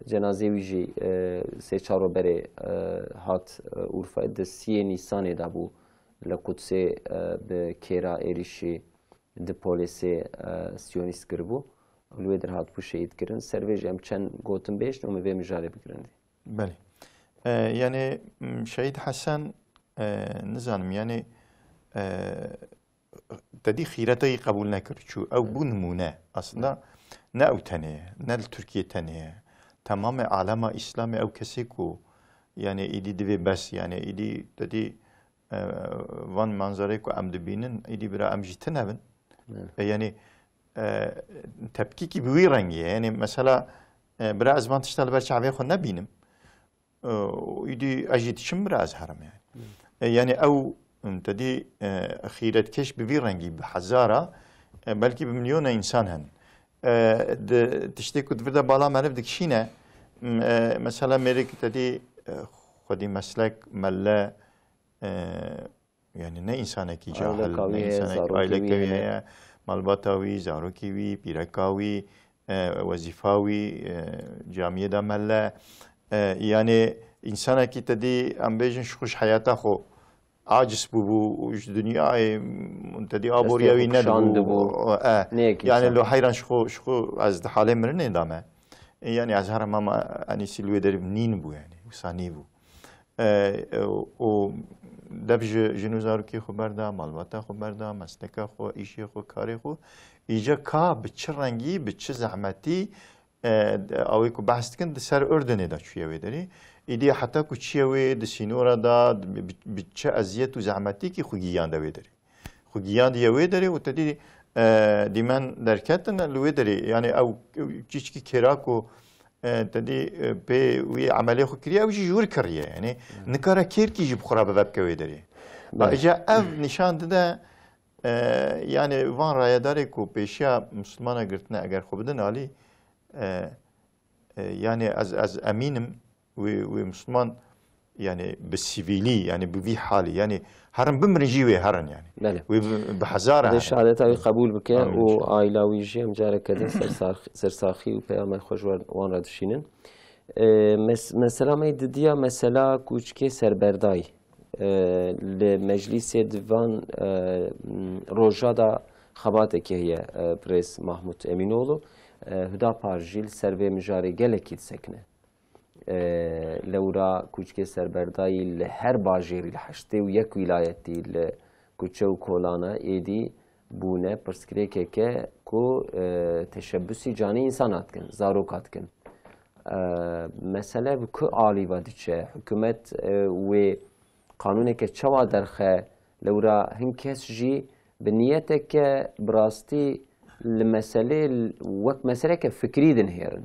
cenazê wî jî, e, sê çar roj berê, e, hat, e, Urfayê, di siyê Nîsanê de bû li Qudsê, e, bi kêra êrîşî di polêsê, e, siyonîst kiribû. Li wê dir hatibû şehîd kirin. Ser vê jî em çend gotin bêjin û min vê mijarê bigirindî. Belê. E, yani, m, Şehîd Hesen, e, nizanim, yani, e, te dî xîretê wî qebûl nekir. Çû ew bû nimûne. Aslında ne ew tenê ye, ne li Tirkiye tenê ye. Temamê alema Îslamê ew kesê ku, yani, îdî divê bes, yani, îdî te dî, e, van manzarê ku em dibînin, îdî bira em jî tune bin. Evet. E, yani, e, tepkîkî bi wî rengî ye. Yani, mesela, e, bira ez van tişta li ber çavê xwe nebînim. E, û îdî ez jî diçim bira ez herim yani. E, yani ew, em, te dî, e, xîretkeş bi vî rengî, bi hezara, e, belkî bi milyona însan henin. E, di, tiştê ku di vir de bala meriv dikişîne, m, e, mesela mêrek te dî, e, xwedî meslek, melle, e, yani ne însanekî cahil, Aileka wî ne heye, însanekî zarokê wî aileke wî heye. Heye, malbata wî, zarokê wî, pîreka wî, e, wezîfa wî, e, camiyê de melle. E, yani însanekî te dî em bêjin ji xwe ji heyata xwe aciz bûbû û ji dinyayê, m, te dî aboriya Destê wî xwe nedibû. Kişandibû. E, Ne yek yani însan. Lo heyran ji xwe, ji xwe ez di halê mirinê de me. E, yani ez herim ama enîsî li wê derê nîn bû yani, wisa nî bû. E, e, û dev ji jin û zarokê xwe berda, malbata xwe berda, mesleka xwe, îşê xwe, karê xwe. Îca ka bi çi rengî, bi çi zehmetî, e, awê ku behs dikin, di ser Urdunê de çûye wê derê. Îdî heta ku çûye wê di sînora de, bi, bi, bi çi eziyet û zehmetîkî xwe giyande wê derê. Xwe giyandiye wê derê û te dî, e, dîmen derketin li wê derê. Yani ew çîçkî kêra ku, e, te dî, e, pê wî emelê xwe kiriye, ew jî ji wir kiriye. Yani nikare kêrkî jî bi xwe re bive bike wê derê. Belê. Îca ev nîşan dide, e, yani van rayedarê ku pêşiya Mislimana girtine eger xwe bidin alî, e, e, yani ez, ez emîn im, wê, wê Misliman, yani bi sivîlî, yani bi vî halî, yani herin bimirin jî wê herin yani. Belê. Wê bi, bi hezara Xwedê herin. Şehadeta wî qebûl bike Amîn û inşallah. Aîla wî jî em careke din sersax-, sersaxî û peyama xwe ji wan re dişînin. E, mes-, mesela me didiya mesela kûçikê serberdayî. E, li meclîsê di van, e, roja da xebatekê heye, e, birêz Mahmut Emînoğlu. E, Hüdapar jî li ser vê mijarê gelekî disekine. E, lewra kûçikê serberdayî li her bajêrî, li heştê û yek wîlayetî, li kuçe û kolana êdî bûne pirsgirêkeke ku, e, teşebbusî canê însana dikin, zaroka dikin. E, mesele bi ku alî ve diçe? Hikûmet, e, wê qanûneke çawa derxe? Lewra hin kes jî bi niyeteke bi rastî li meselê wek meseleke fikrî dinihêrin.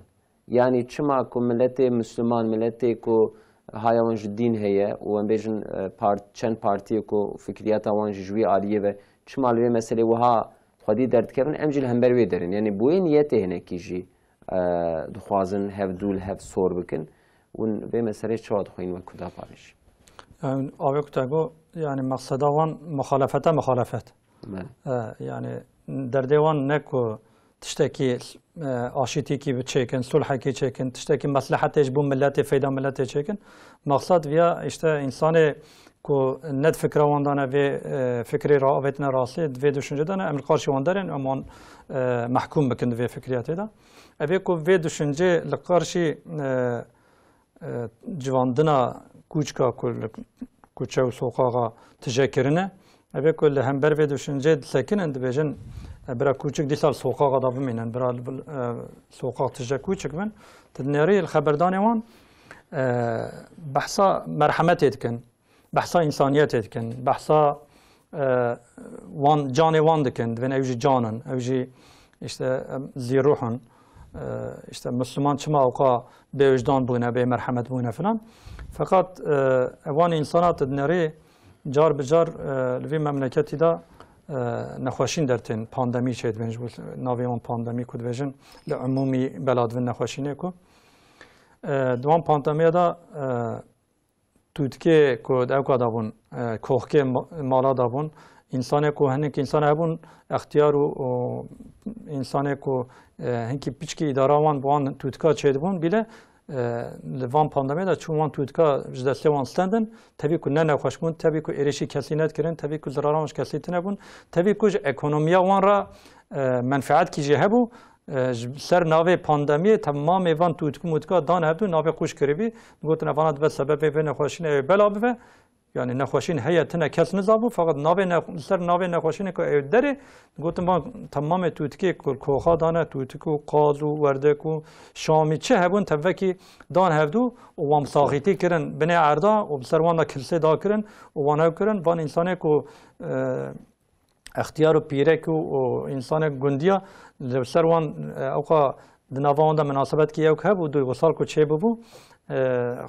Yanî çima ku miletê Misliman, miletê ku haya wan ji dîn heye û em bêjin, e, part-, çend partiyê ku fikriyata wan jî ji wî aliyê ve, çima li vê meselê wiha xwedî derdikevin, em jî li hember wê derin. Yanî bi wê niyetê hinekî jî, e, dixwazin hev dû li hev sor bikin. Hûn vê meselê çawa dixwîn wek Huda Parêj? Em, avê ku te got, yani meqseda wan muxalefete muxalefet. Belê. E, yani derdê wan ne ku tiştekî, e, aşîtîkî bi çêkin, sulhekî çêkin, tiştekî meslehetê ji bo miletê, feyda miletê çêkin. Maqsad viya işte însanê ku ne di fikra wan de ne vê, e, fikrê ra-, avêtine rastî, di vê düşüncê de ne, em li qarşî wan derin, em wan, e, mehkûm bikin di vê fikriyatê de. Evê ku vê düşüncê li qarşî, e, e, civandina kûçka ku li kuçe û soqaxa tije kirine, evê ku li hember vê düşüncê disekinin, dibêjin, e, bira kûçik dîsa li soqaxa da bimînin, bira li bil-, e, soqax tije kûçik bin, tu dinêrî li xeberdanê wan, e, behsa merhemetê dikin, behsa însaniyetê dikin, behsa, e, wan, canê wan dikin, dibên ew jî can in, ew jî işte, em, zî ruh in. E, işte Misliman çima ewqa bêwijdan bûne, bê merhemet bûne filan. Feqat, e, wan însana tu dinêrî car bi car, e, li vî memleketî de, e, nexweşîn dertên pandemî çêdibên ji bo navê wan pandemî ku dibêjin li umûmî bela dibin nexweşînê ku, e, di wan pandemiya de, e, tûtikê ku di ewka de bûn, e, koxkê ma-, mala de bûn, însanê ku hinek însan hebûn, extiyar û, û însanê ku, e, hinkî piçkî îdara wan bi wan tûtika çêdibûn, bîle, e, li van pandemiyê de çûn wan tûtika ji destê wan stendin, tevî ku ne nexweş bûn, tevî ku êrişî kesî nedikirin, tevî ku ziraran ji kesî tune bûn, tevî ku ji ekonomiya wan re, e, menfeetkî jî hebû, e, ji ser navê pandemiyê temamê van tûtik û mûtika dan hevdû navê xwe ji kiribî. Digotin, evana dibe sebebê vê nexweşînê ew bela bibe. Yani nexweşîn heye tine kes nizabû, feqet navê ne-, li ser navê nexweşînê ku ew derê, digotin van temamê tûtikê ku koxa dane, tûtik û qaz û werdek û şamî çi hebûn tevvekî dan hevdû û wan bi saxîtî kirin binê erda û bi ser wan de kilsê dakirin û wan ew kirin. Van însanê ku, e, extiyar û pîrek û, û însanek gundiya li ser wan, e, ewqa di nava wan de minasebetkî ewk hebû, duygusal ku çêbibû, e,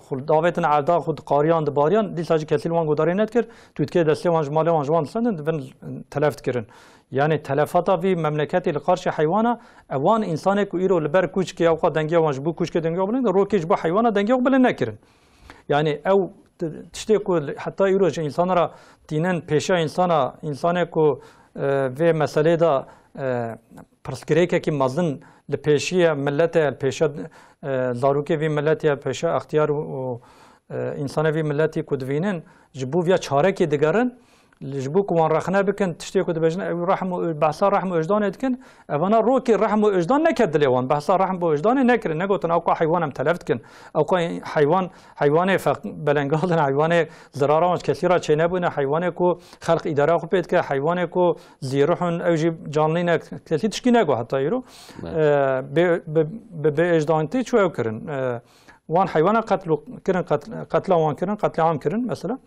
xwe davêtin erda, xwe diqariyan, dibariyan, dîsa jî kesî li wan guhdarî nedikir, tûtkê destê wan ji malê wan ji wan distendin, dibin telef dikirin. Yani telefata vî memleketê li qarşî heywana, e, wan însanê ku îro li ber kûçikê ewqa dengiya wan ji bo kûçikê dengiya bilind, rokê ji bo heywana dengiya xwe bilind nekirin. Yani ew t-, tiştê ku li, heta îro ji însana re tînin pêşiya însana, însanê ku, e, vê meselê de, e, pirsgirêkekî mezin li pêşiye milletê, li pêşiya, e, zarokê vî milletê, pêşiya extiyar û, û, e, însanê vî milletî ku divînin, ji bo viya çarekê digerin, ji bo ku wan rexne bikin, tiştê ku dibêjin, ew rehm û, behsa rehm û wijdanê dikin, evana rokê rehm û wijdan neket dilê wan, behsa rehm û wijdanê nekirin, negotin, ewqa heywan em telef dikin, ewqa heywan, heywanê feq-, belengal in, heywanê zirara wan ji kesî re çênebûne, heywanê ku xelq îdara xwe pê dike, heywanê ku zîrih in, ew jî canlî ne, kesî tişkî nego heta îro. Belê. E, bê, bi, bi, bi êjdanîtî çû ew kirin. E, wan heywana qetl kirin, qetl-, qetla wan kirin, qetliam kirin mesela.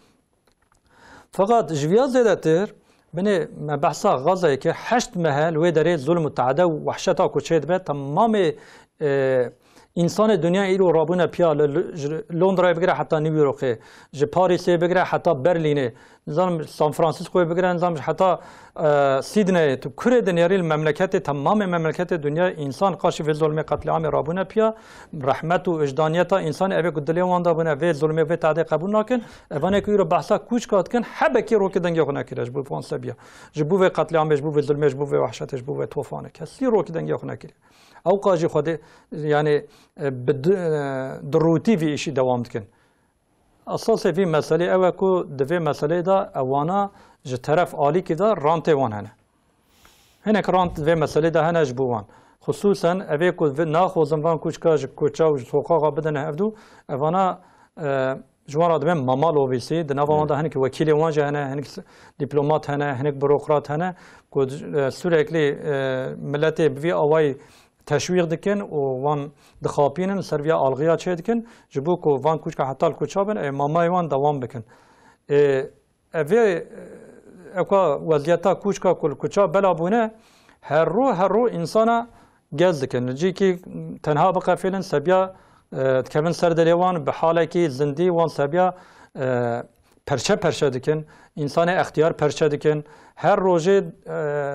Feqat ji viya zêdetir, binê me behsa Gazayê kir, heşt mehe li wê derê zulm û teade û wehşeta ku çêdibe, temamê, e, însanê dinya îro rabûne piya, li, li, ji Londrayê bigire heta New Yorkê, ji Parîsê bigire heta Berlînê, nizanim San Franciscoyê bigire, nizanim heta, e, Sydneyê. Tu kurê dinêrî li memleketê, temamê memleketê dinya însan qarşî vê zulmê qetlîamê rabûne piya, rehmet û wijdaniyeta însanê evê ku dilê wan de bûne, vê zulmê, vê teadê qebûl nakin. Evanê ku îro behsa kûçka dikin, hebekî rokê dengê xwe nekiriye ji bo van sebiya. Ji bo vê qetlîamê, ji bo vê zulmê, ji bo vê wehşetê, ji bo vê tofanê. Kesî rokê dengê xwe nekiriye. Ewqa jî Xwedê, yani, e, bi di-, e, dirûtî vî îşî dewam dikin. Esasê vî meselê ew e ku di vê meselê de ewana ji teref alîkî de rantê wan hene. Hinek rant vê meselê de hene ji bo wan. Xisûsen evê ku vê naxwazin van kûçka ji koça û ji soqaxa bidin hevdû, evana, e, ji wan re dibên mama lobîsî, di nava wan de hinek wekîlê wan jî hene, hinek s-, dîplomat hene, hinek burokrat hene ku, e, sûreklî, e, miletê bi vî awayî teşwîq dikin û wan dixapînin, li ser viya alxiya çêdikin, ji bo ku van kûçka heta li koça bin, ê, mamayê wan dewam bikin. Ê, evê, ewka weziyeta kûçka ku li koça bela bûne, her ro, her ro însana gez dikin. Li cîkî tenha biqefêlin, sebiya, e, dikevin ser dilê wan, bi halekî zindî wan sebiya, e, perçe perçe dikin, însanê extiyar perçe dikin. Her rojê,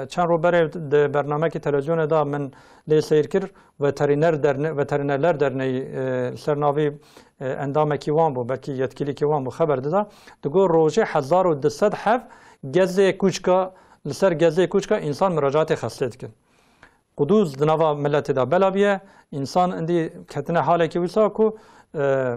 e, çend roj berê di bernamekî televîzyonê de min lê seyr kir, Veteriner Derne-, Veterinerler Derneği, e, li ser navî, e, endamekî wan bû, belkî yetkilîkî wan bû, xeber dida. Digot rojê hezar û du sed heb gezê kûçka, li ser gezê kûçka însan muracatê xestê dikin. Qudûz di nava miletê de bela bûye, însan indî ketine halekî wisa ku, e,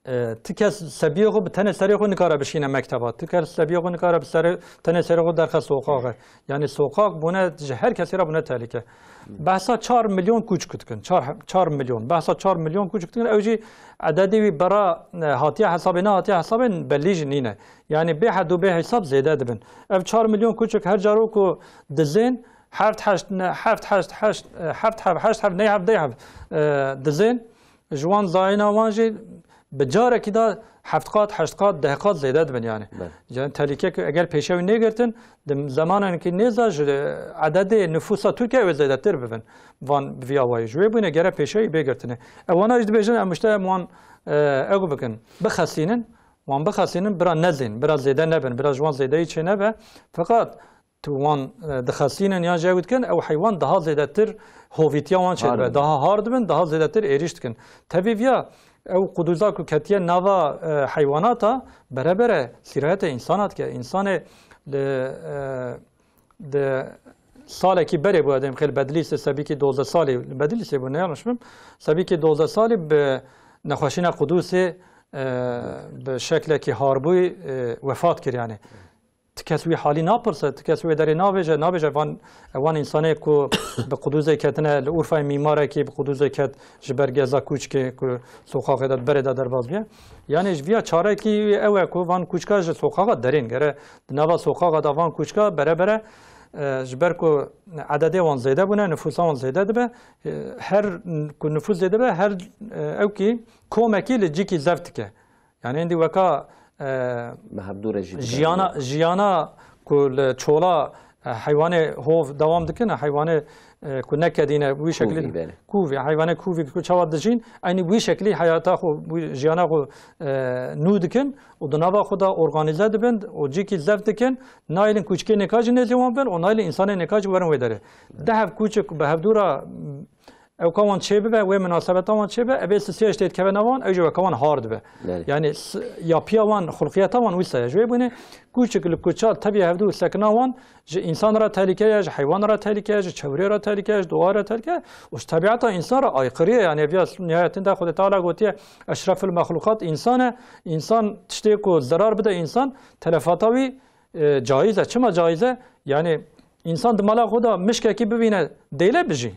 E, ti kes sebiyê xwe bi tenê serê xwe nikare bişîne mekteba. Ti kes sebiyê xwe nikare bi serê, tenê serê xwe derxe soqaxê. Yani soqaq bûne ji her kesê re bûne tehlike. Behsa çar milyon kûçik dikin. Çar, çar milyon. Behsa çar milyon kûçik dikin. Ew jî ededê wî bera, e, hatiye hesabê, nehatiye hesabê bellî jî nîne. Yani bê hed û bê hesab zêde dibin. Ev çar milyon kûçik her caro ku dizên heft heşt, ne, heft heşt heşt, e, heft heb heşt heb ney heb dey heb, e, dizên, ji wan zayîna wan jî bi carekî de heft qat, heşt qat, deh qat zêde dibin yani. Belê. Yani tehlîke ku eger pêşe wî nêgirtin, di zemanekî nêz de ji ededê nifûsa Tirkiye wê zêdetir bibin. Van bi vî awayî. Ji wê bûne gere pêşe wî bê girtinê. Ewana jî dibêjin em işte em wan, e, ew bikin, bixesînin, wan bixesînin, bira nezên, bira zêde nebin, bira ji wan zêdeyî çê nebe. Feqat tu wan, e, dixesînin yan jî ew dikin, ew heywan daha zêdetir hovîtiya wan çêdibe, daha har dibin, daha zêdetir êrîş dikin. Tevî viya ew qudûza ku ketiye nava, e, heywanata, bere bere sîrayeta însana dike. Însanê li, e, di salekî berê bû, edêm xêl Bedlîsê, sebîkî dozdeh salî li Bedlîsê bû, ne yanlış bim. Sebîkî dozdeh salî bi nexweşîna qudûsê, e, bi şeklekî harbûyî, e, wefat kir yani. Ti kes wî halî napirse, ti kes wê derê navêje, nabêje van, van însanê ku bi qudûzê ketine, li Urfayê mîmarekî bi qudûzê ket ji ber geza kûçikê ku soqaxê de, berê de derbas bûye. Yani ji viya çarekî ew e ku van kûçika ji soqaxa derên gere di nava soqaxa de van kûçika bere bere, e, ji ber ku ededê wan zêde bûne, nifûsa wan zêde dibe, e, her ku nifûs zêde be, her, e, ewkî komekî li cîkî zeft dike. Yani êndî weka, e, Bi hevdû re jî dikevin. Jiyana, jiyana ku li çola E, heywanê hov dewam dikin, e, heywanê, e, ku nekedîne wî şeklî Kûvî, belê. Kûvî, heywanê kûvî ku çawa dijîn, eynî wî şeklî heyata xwe, wî jiyana xwe, e, nû dikin û di nava xwe de organîze dibin û cîkî zeft dikin, nayêlin kûçikê nêka jî nêzî wan bin û nayêlin însanê nêka jî werin wê derê. Belê. Deh ev kûçik bi hevdû re, ewka wan çêbibe, wê minasebeta wan çêbe, evê sisiyê ji tê dikeve nav wan, ew jî weke wan har dibe. Belê. Yani s-, yapıya wan, xulqiyeta wan wisa ye. Ji wê bûnê kûçik li kuça tebiya hevdû sekina wan ji însan re tehlike ye, ji heywan re tehlike ye, ji çewrê re tehlike ye, ji doğa re tehlike ye û ji tebiata însan re aykırı ye. Yani ev ya nihayetinde Xwedê Teala gotiye, "Eşrefil mexluqat însan e." Însan tiştê ku zerar bide însan, telefata wî, e, caiz e. Çima caiz e? Yani însan di mala xwe de mişkekî bibîne, dêle bijî.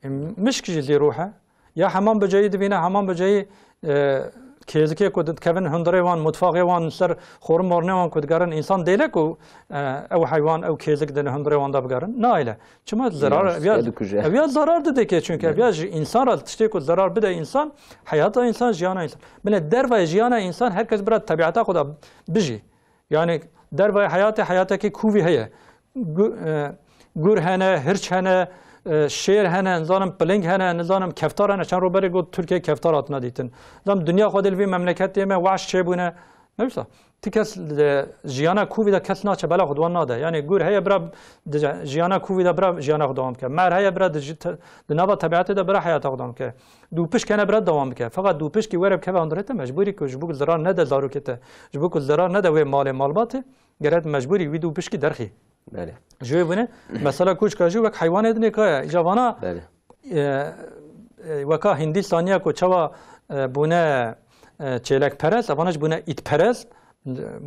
E, mişk jî zî ruh e. Ya hemam biceyî dibîne, hemam biceyî, e, kêzikê ku dikevin hundirê wan, mutfaxê wan, li ser xorin morinê wan ku digerin, însan dêle ku, e, ew heywan, ew kêzik di hundirê wan de bigerin? Nayêle. Çima? Zerar, Ya, ev ya, dikuje. Ev ya zarar dide kê, çünkü ev Evet. ya ji însan re tiştê ku zerar bide însan, heyata însan, jiyana însan. Bine dervayê jiyana însan, her kes bira tebiata xwe de bijî. Yani dervayê heyatê, heyatekî kûvî heye. Gu-, e, gur hene, hirç hene, e, şêr hene, nizanim piling hene, nizanim keftar hene. Çend roj berê got Tirkiye keftar hatine dîtin. Nizanim dinya xwe dê li vî memleketê me wahş çêbûne. Ne wisa? Ti kes li jiyana kûvî de kes naçe bela xwe di wan nade. Yani gur heye bira di jiyana kûvî de bira jiyana xwe dewam bike. Mer heye bira di ji te-, di nava tebiatê de bira heyata xwe dewam bike. Dûpişk hene bira dewam bike. Feqet dûpişkî were bikeve hundirê te mecbûrî ku ji bo ku zerar nede zarokê te, ji bo ku zerar nede wê malê malbatê, gere tu mecbûrî wî dûpişkî derxî. Belê. Ji wê bûne, mesela kûçka jî wek heywanê dinê kaya. Îca vana, Belê. e, e, weka Hindîstaniya ku çawa, e, bûne, e, çêlekperest, evana jî bûne îtperest,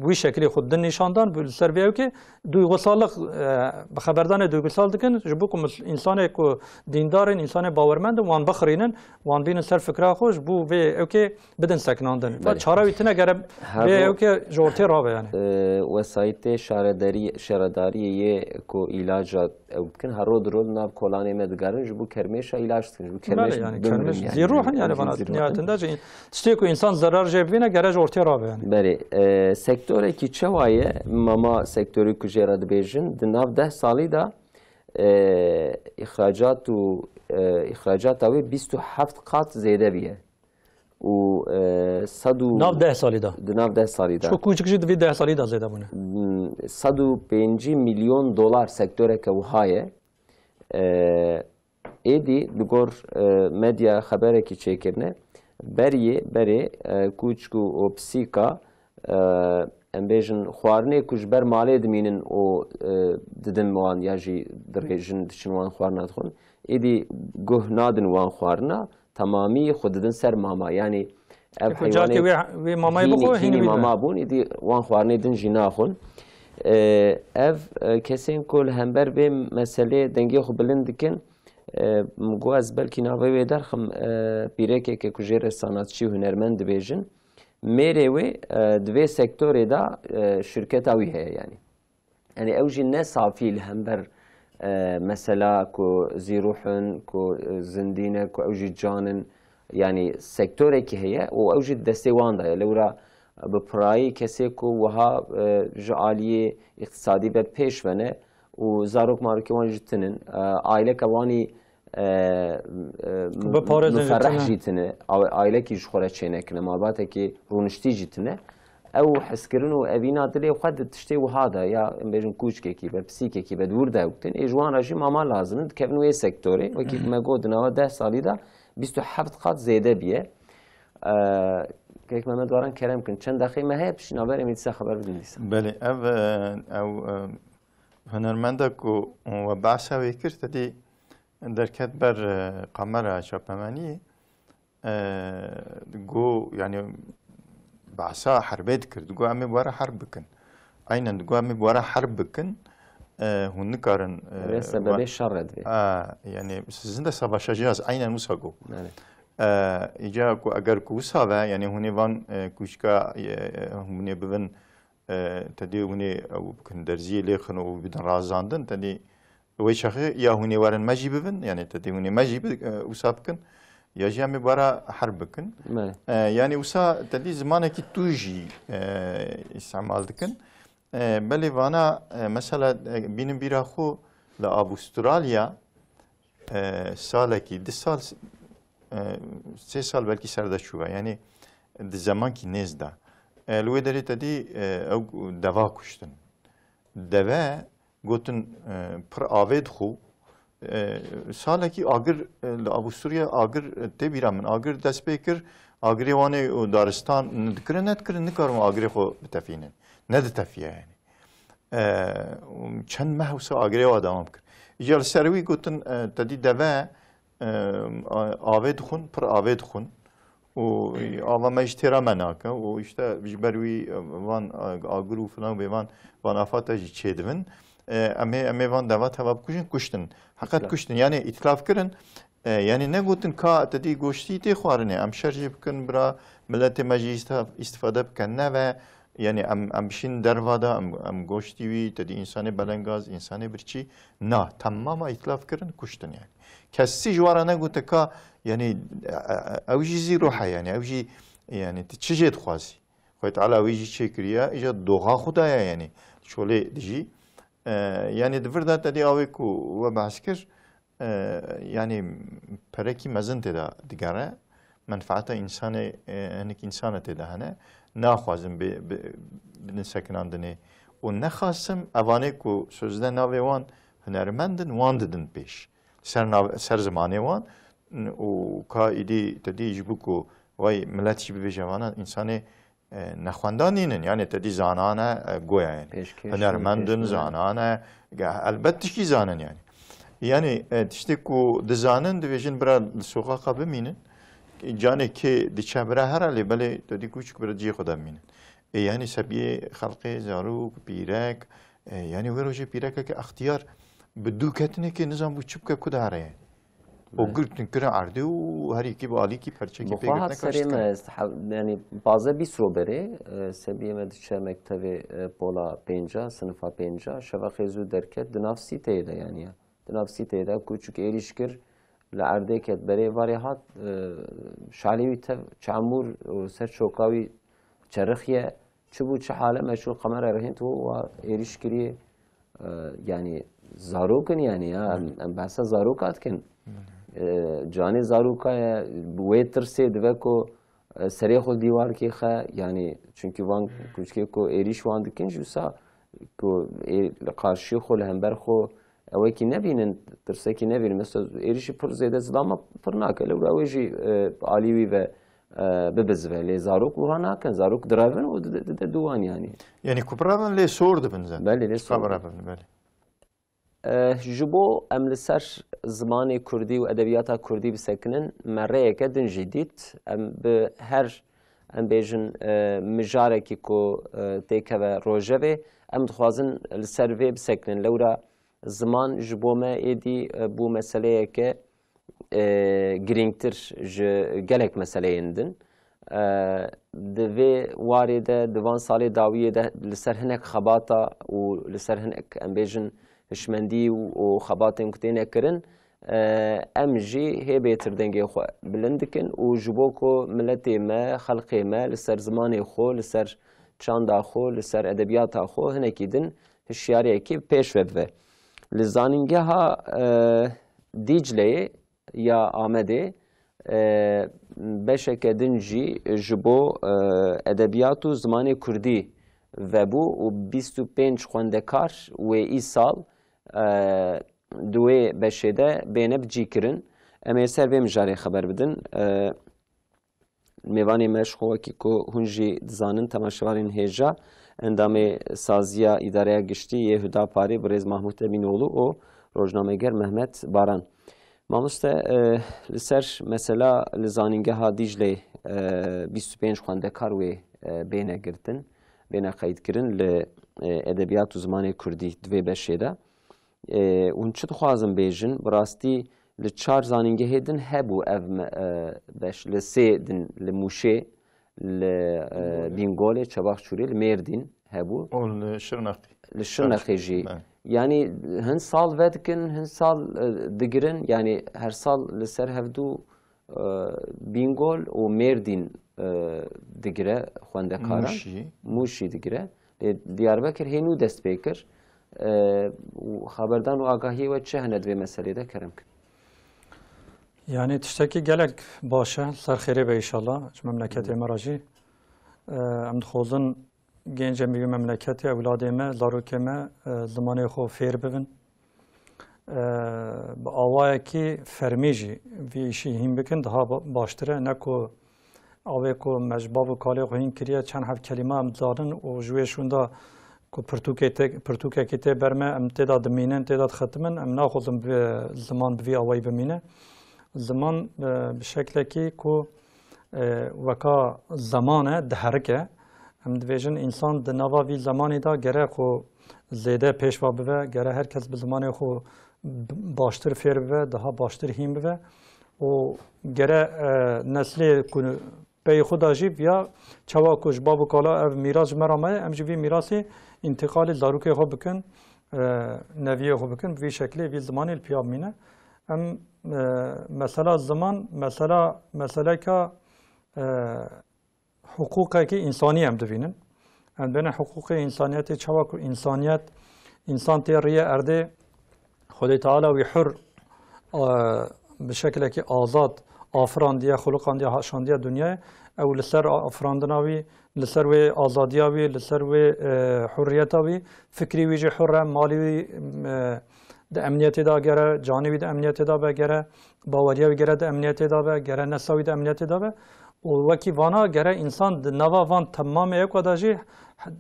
wî şekilî xwe din nîşan dan, li ser vê ewkê duygusallık, e, bi xeberdanê duygusal dikin, ji bo ku mis-, însanê ku dîndar in, însanê bawermend in, wan bixirînin, wan bînin ser fikra xwe, ji bo vê ewkê bidin sekinandin. Belê. Çara wî tine gere Her vê ro- ewkê ji ortê rabe yani. E, wesayîtê şaredarî-, şaredariyê yê ku îlaca ew dikin, her ro di ro di nav kolanê me digerin, ji bo kermêşa îlaç dikin, ji bo kermêş Belê yani, bimirin kermêş yani. Zî ruh in yani Em vana zî ruh in. nihayetinde jî tiştê ku însan zerar jê bibîne gere ji ortê rabe yani. Belê, e, sektorekî çawa ye? Mama sektorî ku jê re dibêjin, di nav deh salî de, e, îxracat û, e, îxracata wê bîst û heft qat zêde bûye. Û, e, sed û Nav deh salî de. Di nav deh salî de. Ço kûçik jî di vî deh salî de zêde bûne. Hmm, sed û pêncî milyon dolar sektoreke wiha ye. E, êdî li gor, e, medya xeberekî çêkirine. Beriyê, berê, e, kûçik û, û pisîka, e, em bêjin xwarinê ku ji ber malê dimînin û, e, didin wan ya jî dirêjin diçin wan xwarina dixwin. Êdî guh nadin wan xwarina, temamî xwe didin ser mama. Yanî ev Ku heywanê carkê wê, wê mamayê hînî, bixwe, hînî hînî wî mama be. bûn, êdî wan xwarinê din jî naxwin. E, ev, e, kesên ku li hember vê meselê dengê xwe bilind dikin, e, min got ez belkî navê wê derxim, e, pîrekeke ku jê re sanatçî û hunermend dibêjin. Mêrê wê, e, di vê sektorê de, e, şirketa wî heye yanî. Yanî ew jî ne safî li hember, e, mesela ku zîruh in, ku, e, zindî ne, ku ew jî can in, yanî sektorekî heye û ew jî di destê wan de ye. Lewra bi pirayî kesê ku wiha, e, ji aliyê îqtisadî ve pêş ve ne û zarok marokê wan jî tinin, e, aileke wanî e, e, Bi parê muferreh jî tine. jî tine, a-, ailekî ji xwe re çênekine, malbatekî rûniştî jî tine. Ew hezkirin û evîna dilê xwe di tiştê wiha de, ya em bêjin kûçkekî be, pisîkekî be, di wir de ew dikin. Ê ji wan re jî mama lazim in, dikevin wê sektorê. Wekî me got di nava deh salî de bîst û heft qat zêde bûye. E, Kek Mehmet Baran kerem kin. Çend deqê me heye, piştî navberê me dîsa xeber bidin dîsa. Belê, ev, e, ew, e, hunermenda ku we behsa wê kir, te dî derket ber, e, kamera çapemeniyê, e, got, yani, behsa herbê dikir. Digot, "Em ê bi we re herb bikin." Aynen, digot, "Em ê bi we re herb bikin. E, hûn nikarin, e, Ev ê sebebê we-" şer re divê. A, yani, "Sizin de savaşacağız." Aynen wisa got. Belê. E, îca ku eger ku wisa be, yani, hûn ê van, e, kûçka, e, e, hûn ê bibin, e, te dê hûn ê ew bikin, derziyê lê xin û bidin razandin, te dê wê çaxê ya hûn ê werin me jî bibin, yani te dê hûn ê me jî bi-, e, wisa bikin, ya jî em ê bara herb bikin. Me. E, yani wisa te dê zimanekî tûj jî, e, îstemal dikin. E, belê vana, e, mesela, e, bînin bîra xwe li Avustralya, e, salekî, du sal, e, sê sal belkî ser de çû ve. Yanî di zemankî nêz de. E, li wê derê te dî, e, ew deva kuştin. Deve gotin, e, pir avê dixwe. E, salekî agir, e, li Avusturya agir, e, tê bîra min. Agir dest pê kir, agirê wan ê û daristan dikirin, nedikirin, nikarin agirê xwe bitefînin. Neditefiye yanî. E, çend meh wisa agirê wa dewam kir. Îcar li ser wî gotin, e, te dî deve, e, a-, avê dixwin, pir avê dixwin. Û ava me jî têra me nake. Û işte ji ber wî, e, van, e, agir û filan bê van, van afata jî çêdibin. E, em ê, em ê van deva teva bikujin, kuştin. Heqet kuştin. Yani îtilaf kirin. E, yani ne gotin ka te dî goştî tê xwarinê. Em şer jî bikin bira miletê me jî îsta-, îstifade bikin. Ne ve yani em, em bişîn derva de em, em goştî wî, te dî însanê belengaz, însanê birçî. Na, temama îtilaf kirin, kuştin yani. Kesî ji wan re negote ka, yani, e, e, ew jî zî ruh e, yani, ew jî, yani, tu çi jê dixwazî? Xwedê Teala wî jî çêkiriye, îja doxa xwe daye, yani, çolê dijî. E, yani, di vir de te dî awê ku we behs kir, e, yani, perekî mezin tê de digere, menfaeta însanê, e, hinek însana tê de hene, naxwazin bê, bê, bidin sekinandinê. Û nexasim, evanê ku sözde navê wan hunermend in, wan didin pêş. Ser nav-, ser zimanê wan, û ka îdî te dî ji bo ku vay milet jî bibêje vana însanê, e, nexwendan nînin. Yani te dî zanan e, e, goya yani. Pêşkêş Hunermend in, pêşniyar. Zanan e, ge-, elbet tişkî zanin yani. Yani, e, tiştê ku dizanin dibêjin bira li soqaqa bimînin. Canê kê diçe bira here lê belê te dî kûçik bira cihê xwe de bimînin. E, yani sebiyê xelqê, zarok, pîrek, e, yani wê rojê pîrekeke extiyar bi dû ketinekê nizan bû çi bike ku dihare. Û girtin kirin erdê û her yekî bi alîkî perçekî Bi pê xwe girtine hat serê karşî me, dikirin. ez ha-, yani pazdeh bîst ro berê, e, sebiyê me diçe mektevê, e, pola pênca, sinifa pênca, şeveqê zû derket, di nav sîteyê de yani ya. Di nav sîteyê de kûçik êrîş kir, li erdê ket, berê varê hat, e, şalê wî tev çamûr û ser çoka wî çerixiye. Çi bû, çi hale me çû qemera rehînt û wa êrîş kiriye. E, yani zarok in yani ya, em, em behsa zaroka dikin. E, canê zaroka ye, wê tirsê dibe ku, e, serê xwe dîwarkê xe, yani çünkü van kûçikê ku êrîş wan dikin jî wisa ku ê, li qarşiyê xwe, li hember xwe ewekî nebînin, tirsekî nebînin. Mesela êrîşî pir zêde zilama pir nake. Lewra wê jî, e, alî wî ve, e, bibizive. Lê zarok wiha nakin. Zarok direvin û dide, dide dû wan yani. Yani ku birevin lê sor dibin zaten. Belê, lê Çiqa sor dibin. Birevin, belê. E, ji bo em li ser zimanê kurdî û edebiyata kurdî bisekinin, me rêyeke din jî dît. Em bi her, em bêjin, e, mijarekî ku, e, têkeve rojevê, em dixwazin li ser vê bisekinin. Lewra ziman ji bo me êdî, e, bû meseleyeke, e, girîngtir ji gelek meseleyên din. E, di vê warê de, di van salê dawiyê de li ser hinek xebata û li ser hinek, em bêjin, hişmendî û, û xebatên ku têne kirin, e, em jî hê bêtir dengê xwe bilind dikin û ji bo ku miletê me, xelkê me li ser zimanê xwe, li ser çanda xwe, li ser edebiyata xwe hinekî din hişyariyekî pêş ve bive. Li zanîngeha, e, Dîcleyê ya Amedê, e, beşeke din jî ji bo, e, edebiyat û zimanê kurdî vebû û bîst û pênc xwendekar wê îsal, e, di wê beşê de bêne bicîkirin. Em ê ser vê mijarê xeber bidin. E, Mêvanê me ji xwe wekî ku hûn jî dizanin, temaşevanên hêja, endamê saziya îdareya giştî yê Hudaparê birêz Mahmûd Emînoğlu û rojnameger Mehmet Baran. Mamoste, e, li ser mesela li zanîngeha Dîclê, e, bîst û pênc xwendekar wê, e, bêne girtin, bêne qeydkirin li, e, edebiyat û zimanê kurdî di vê beşê de. E, hûn çi dixwazin bêjin? Bi rastî li çar zanîngehê din hebû ev me-, e, beş, li sê din, li Mûşê, li, e, Bîngolê. Bîngolê, Çebaxçûrê, li Mêrdîn hebû. Û li Şirnexê. Li Şirnexê jî. Belê. Yanî hin sal vedikin, hin sal, e, digirin, yanî her sal li ser hevdû, e, Bîngol û Mêrdîn, e, digire xwendekaran. Mûşî. Mûşî digire. Lê Diyarbekir hê nû dest pê kir. E, û xeberdan û agahiyê we çi hene di vê meselê de, kerem kin? Yanî tiştekî gelek baş e, li ser xêrê be înşallah, ji memleketê me re jî. E, em dixwazin gencên vî memleketê, ewladê me, zarokê me, e, zimanê xwe fêr bibin. E, bi awayekî fermî jî vî îşî hîn bikin, daha ba-, baştir e. Ne ku awê ku me ji bav û kalê xwe hîn kiriye, çend heb kelîme em dizanin û ji wê şûnda ku pirtûkê tê, pirtûkekî tê ber me, em tê de dimînin, tê de dixetimin, em naxwazin bi ziman bi vî awayî bimîne. Ziman, e, bi şeklekî ku, e, weka zeman e, diherike. Em dibêjin, însan di nava vî zemanî de gere xwe zêde pêş ve bibe, gere her kes bi zimanê xwe b-, baştir fêr bibe, daha baştir hîn bibe û gere, e, neslê ku pey xwe de jî viya çawa ku ji bav û kala ev mîras ji me re maye, em jî vî mîrasê întîqalê zarokê xwe bikin, e, neviyê xwe bikin, bi vî şeklê vî zimanê li piya bimîne. Em, e, mesela ziman, mesela, meseleka, e, hiqûqekî însanî em dibînin. Em dibêne hiqûqê însaniyetê, çawa ku însaniyet, însan tê riyê erdê, Xwedê Teala wî hur, e, bi şeklekî azad afirandiye, xuliqandiye, haşandiye dinyayê. Ew li ser afirandina wî, li ser wê azadiya wî, li ser wê, e, hurriyeta wî, fikrî wî jî hur e, malî wî, e, di emniyetê de gere, canê wî di emniyetê de be gere, baweriya wî gere di emniyetê de be, gere nesla wî di emniyetê de be. Û wekî vana gere însan di nava van temamê eko de jî,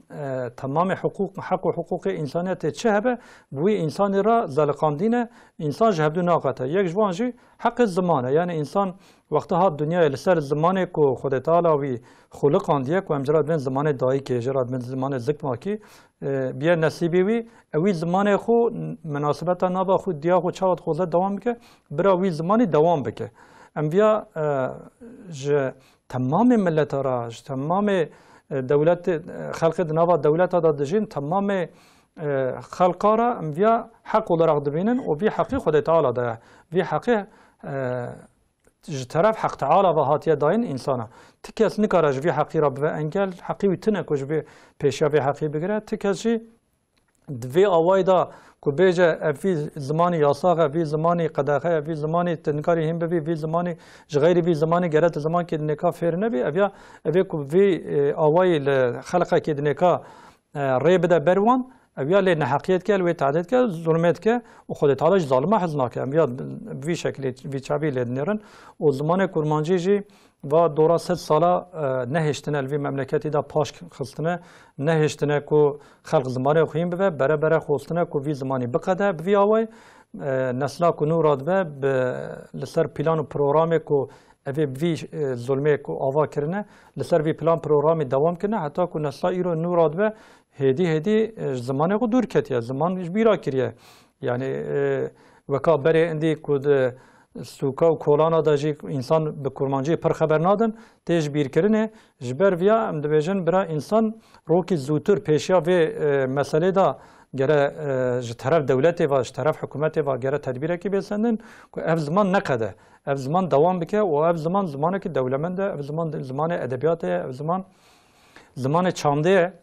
e, temamê hiqûq, heq û hiqûqê însaniyetê çi hebe, bi wî însanî re zeliqandîne, însan ji hevdû naqete. Yek ji wan jî heqê ziman e. Yanî însan wexta hat dinyayê li ser zimanê ku Xwedê Teala wî xuliqandiye, ku em jê re dibên zimanê dayikê, jê re dibên zimanê zikmakî, e, biye nesîbî wî, ew wî zimanê xwe, minasebeta nava xwe, diya xwe çawa dixwaze dewam bike, bira wî zimanî dewam bike. Em viya, e, ji temamê mileta re, ji temamê, e, dewletê, e, xelkê di nava dewleta de dijîn, temamê, e, xelka re em viya heq olarak dibînin û vî heqî Xwedê Teala daye. Vî heqî, e, ji teref Heq Teala ve hatiye dayîn însana. Ti kes nikare ji vî heqî re bibe engel, heqî wî tune ku ji vê pêşiya vê heqî bigire. Ti kes jî di vê awayî de ku bêje, ev vî zimanî yasax e, vî zimanî qedexe ye, vî zimanî tu nikarî hîn bibî, vî zimanî, ji xeyrî vî zimanî gere tu zimankê dinêka fêr nebî, ev ya, ev ê ku vî, e, awayî li xelqekê dinêka, e, rê bide ber wan, ew ya lê neheqiyê dike, li wê tehdê dike, zulmê dike û Xwedê Teala ji zalima hez nake. Em ya bi vî şeklê, vî çavî lê dinêrin û zimanê kurmancî jî va dora sed sala, e, nehêştine li vî memleketî de paş xistine, nehêştine ku xelq zimanê xwe hîn bibe, bere bere xwestine ku vî zimanî biqede, bi vî awayî, e, nesla ku nû radibe, bi, li ser plan û programê ku evê vî, e, zulmê ku ava kirine, li ser vî plan programî dewam kirine, heta ku nesla îro nû radibe, hêdî hêdî, e, ji zimanê xwe dûr ketiye, ziman ji bîra kiriye. Yanî, e, weka berê indî ku di sûka û kolana de jî însan bi kurmancî pir xeber nadin, tê ji bîrkirinê. Ji ber viya em dibêjin, bira însan rokî zûtir pêşiya vê, e, meselê de gere, e, ji teref dewletê ve, ji teref hikûmetê ve gere tedbîrekî bê sendin ku ev ziman neqede. Ev ziman dewam bike û ev ziman zimanekî dewlemend e, ev ziman zimanê edebiyatê ye, ev ziman zimanê çandê ye.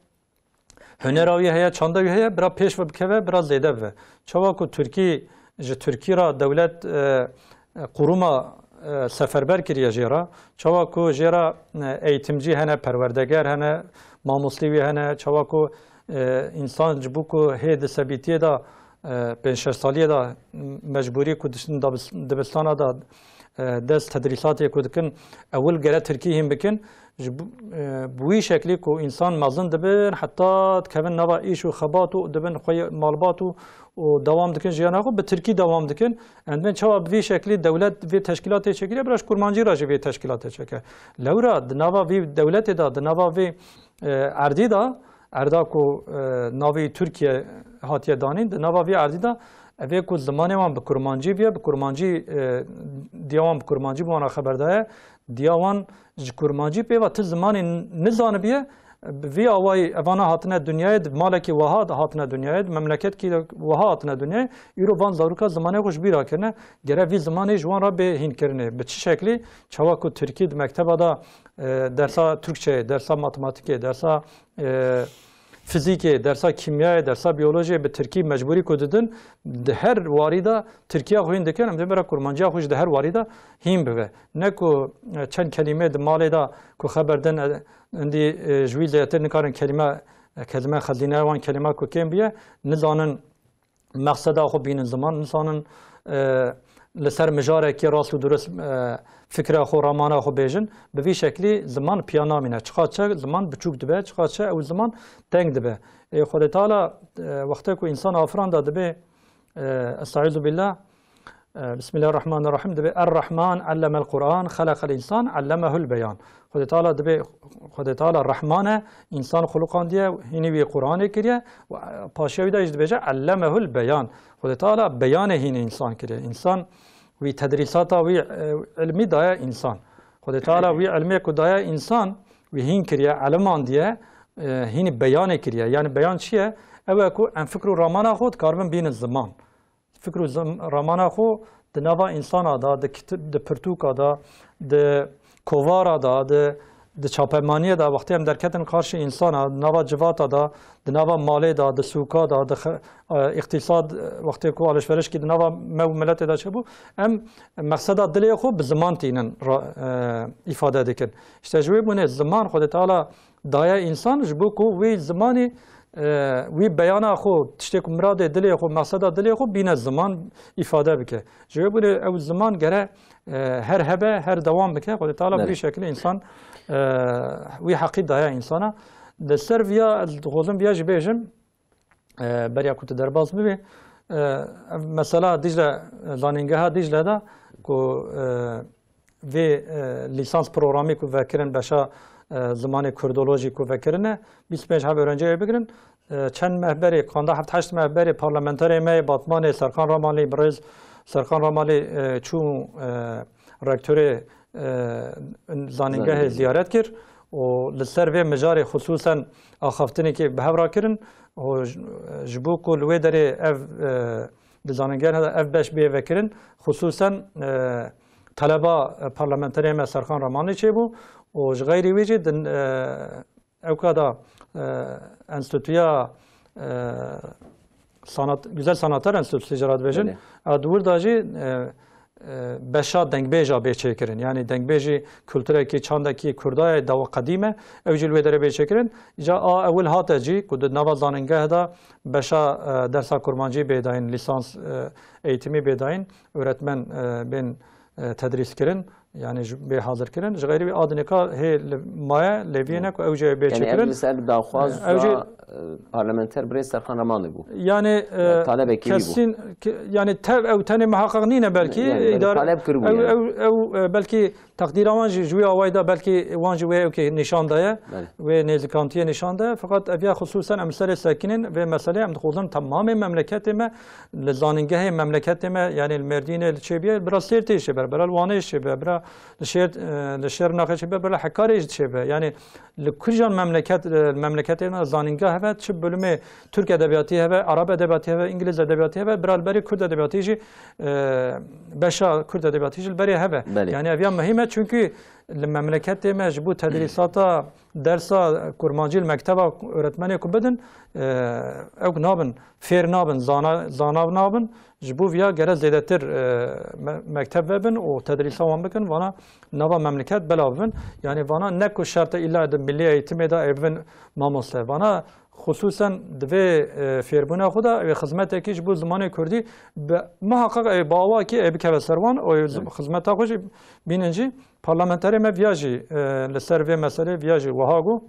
Hunera wî heye, çanda wî heye, bira pêş ve bikeve, bira zêde bibe. Çawa ku Tirkî, ji Tirkî re dewlet, e, e, quruma, e, seferber kiriye jê re. Çawa ku jê re, e, eğitimci hene, perwerdeger hene, mamoslî wî hene, çawa ku, e, însan ji bo ku hê di sebîtiyê de, e, pênc şeş saliyê de mecbûrî ku diçin dabis-, dibistana de, e, dest tedrîsatê ku dikin, ewil gere Tirkî hîn bikin. Ji bo, e, bi wî şeklî ku însan mezin dibin, heta dikevin nava îş û xebat û dibin xwe malbat û, û dewam dikin jiyana xwe, bi Tirkî dewam dikin. Em dibên çawa bi vî şeklî dewlet vê teşkîlatê çêkiriye, bira ji kurmancî re jî vê teşkîlatê çêke. Lewra di nava vî dewletê de, di nava vî, e, erdî de, erda ku, e, navê Tirkiye hatiye danîn, di nava vî erdî de, ev ê ku zimanê wan bi kurmancî biye, bi kurmancî, e, diya wan bi kurmancî bi wan re xeber daye, diya wan ji kurmancî pê ve ti zimanê nizanibiye, bi vî awayî evana hatine dinyayê, di malekî wiha de hatine dinyayê, di memleketî de wiha hatine dinyayê, îro van zaroka zimanê xwe ji bîra kirine, gere vî zimanê ji wan re bê hînkirinê. Bi çi şeklî? Çawa ku tirkî di mekteba de, e, dersa Tirkçeyê, dersa matematîkê, dersa, e, fizîkê, dersa kîmyayê, dersa biyolojiyê bi tirkî mecbûrî ku didin, di her warî de tirkiya xwe hîn dikin, em dê bira kurmanciya xwe jî di her warî de hîn bibe. Ne ku, e, çend kelîmê di malê de ku xeber din, e, hindî, e, ji wî zêdetir nikarin kelîme, e, kelîme xezîneya wan kelîma ku kêm biye, nizanin mexseda xwe bînin ziman, nizanin, e, li ser mijarekî rast û durist, e, fikra xwe, ramana xwe bêjin. Bi vî şeklî ziman piya namîne. Çiqas çe ziman biçûk dibe, çiqas çe ew ziman teng dibe. Ê Xwedê Teala, e, wextê ku însan afiranda dibê, e, Estaizu billah, e, Bismillahirrahmanirrahim, dibê Er-Rahman allemel Qur'an, xeleqel însan, allemehul beyan. Xwedê Teala dibê, Xwedê Teala Rehman e, însan xuluqandiye, hînî wî Qur'anê kiriye, û paşiya wî de jî dibêje, Ellemehul beyan. Xwedê Teala beyanê hînî însan kiriye. Însan wî tedrîsata wî, e, ilmî daye însan. Xwedê Teala wî ilmê ku daye însan, wî hîn kiriye, elimandiye, e, hînî beyanê kiriye. Yani beyan çi ye? Ew e ku em fikr û ramana xwe dikaribin bînin ziman. Fikr û zim-, ramana xwe di nava însana de, di kitib, di pirtûka de, di kovara de, di, di çapemaniyê de, wextê em derketin qarşî însana, di nava civata de, di nava malê de, di sûka de, di xe-, e, îqtîsad, e, wextê ku alişverişkî di nava me û miletê de çêbû, em mexseda dilê xwe bi ziman tînin ra-, e, îfade dikin. Îşte ji wê bûnê ziman Xwedê Teala daye însan ji bo ku wî zimanî, e, wî beyana xwe, tiştê ku miradê dilê xwe, mexseda dilê xwe bîne ziman îfade bike. Ji wê bûnê ew ziman gere, e, her hebe, her dewam bike. Xwedê Teala bi Belê. vî şekilî însan, e, wî heqî daye însana. Li ser viya, ez dixwazim viya jî bêjim, e, beriya ku tu derbas bibî, e, ev mesela Dîcle, zanîngeha Dîcle de ku, e, vê, e, lîsans programî ku vekirin, beşa, e, zimanê kurdolojî ku vekirine, bîst pênc heb öğrenciyê bigirin. E, çend meh berê, qanda heft heşt meh berê parlamenterê me yê Batmanê Serkan Ramalî, birêz Serkan Ramalî, e, çû, e, rektorê, e, zanîngehê Zanîngehê. ziyaret kir û li ser vê mijarê xisûsen axaftinekê bi hev re kirin û ji, ji bo ku li wê derê ev, e, di zanîngehê de ev beş bê vekirin, xisûsen, e, taleba, e, parlamenterê me Serkan Ramanlî çêbû û ji xeyrî wî jî din, e, ewka da, e, enstitûya, e, sanat, Güzel Sanatlar Enstitüsü jî re dibêjin. Belê. A di wir de jî, e, e, beşa dengbêja bê çêkirin. Yani dengbêjî kulturekî, çandekî Kurda ye, dawa qedîm e. Ew jî li wê derê bê çêkirin. Îca a ewil hate jî ku di nava zanîngeh de beşa, e, dersa kurmancî bê dayîn, lîsans, e, eğitimi bê dayîn, öğretmen, e, bên, e, tedrîs kirin, yani ji, bê hazir kirin. Ji xeyrî wî a dinêka hê li maye, lê viyê ne ku ew jê bê Yani çêkirin. ev li ser daxwaz Ew jê da, e, parlamenter birêz Serkan Ramanlî bû. Yani, e, Yani talebekî wî bû. kesin, ke-, yani tev ew tenê muhaqqaq nîne belkî. Yani, yani idare-, talep kiribû ew, yani. ew, ew, e, belkî teqdîra wan jî ji wî awayî da belkî wan jî wê ewkê nîşan daye. Belê. Wê nêzikantiyê nîşan daye. Feqet ev ya xisûsen em li serê sekinin vê meseleyê em dixwazin temamê memleketê me li zanîngehê memleketê me, yani li Mêrdînê li çêbiye, bira Sêrtê çêbe, bira li Wanê çêbe, bira li Şêr, e, li Şêrnaxê çêbe, bira li Hekarê jî çêbe. Yani li kujan memleket, e, memleketê me zanîngeh hebe, çi bölümê Türk edebiyatî hebe, Arap edebiyatî hebe, Îngiliz edebiyatî hebe, bira li berê Kurd edebiyatî jî, e, beşa Kurd edebiyatî jî li berê hebe. Belê. Yani ev ya muhîm e, çünkü li memleketê me ji bo tedrîsata dersa kurmancî li mekteba öğretmenê ku bidin, e, ew nabin, fêr nabin, zana-, zanav nabin. Ji bo viya gere zêdetir, e, me-, mekteb vebin û tedrîsa wan bikin, vana nava memleket belav bibin. Yani vana ne ku şerte îlla di milli eğitimê de ê bibin mamoste. Vana xisûsen di vê, e, fêrbûna xwe de wê xizmetekî ji bo zimanê kurdî bi muhaqqaq ê bi awakî ê bikeve ser wan û ê zi-, Evet. xizmeta xwe jî bînin jî. Parlamenterê me viya jî, e, li ser vê meselê viya jî wiha got.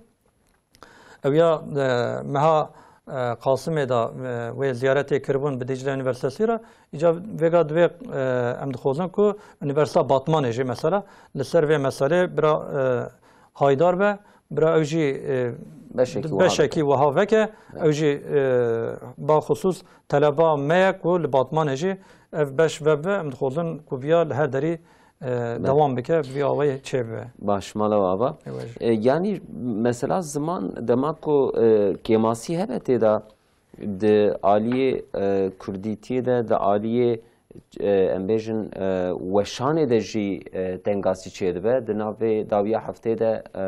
Ew ya, e, meha, e, Qasimê de, e, wê ziyaretê kiribûn bi Dicle Üniversitesi re. Îca vêga divê, e, em dixwazin ku Üniversita Batmanê jî mesela li ser vê meselê bira, e, haydar be, bira ew jî, e, Beşekî wiha beşekî veke. wiha veke. Evet. Ew jî, e, baxusûs teleba me ye ku li Batmanê jî ev beş vebe, em dixwazin ku viya li her derî, e, Belê. dewam bike, vî awayê çêbibe. Baş, mala we ava. Ewê jî. E, yanî mesela ziman dema ku, e, kêmasî hebe tê de di aliyê, e, kurdîtiyê de, di aliyê, e, em bêjin, e, weşanê de jî, e, tengasî çêdibe. Di navê dawiya heftê de, e,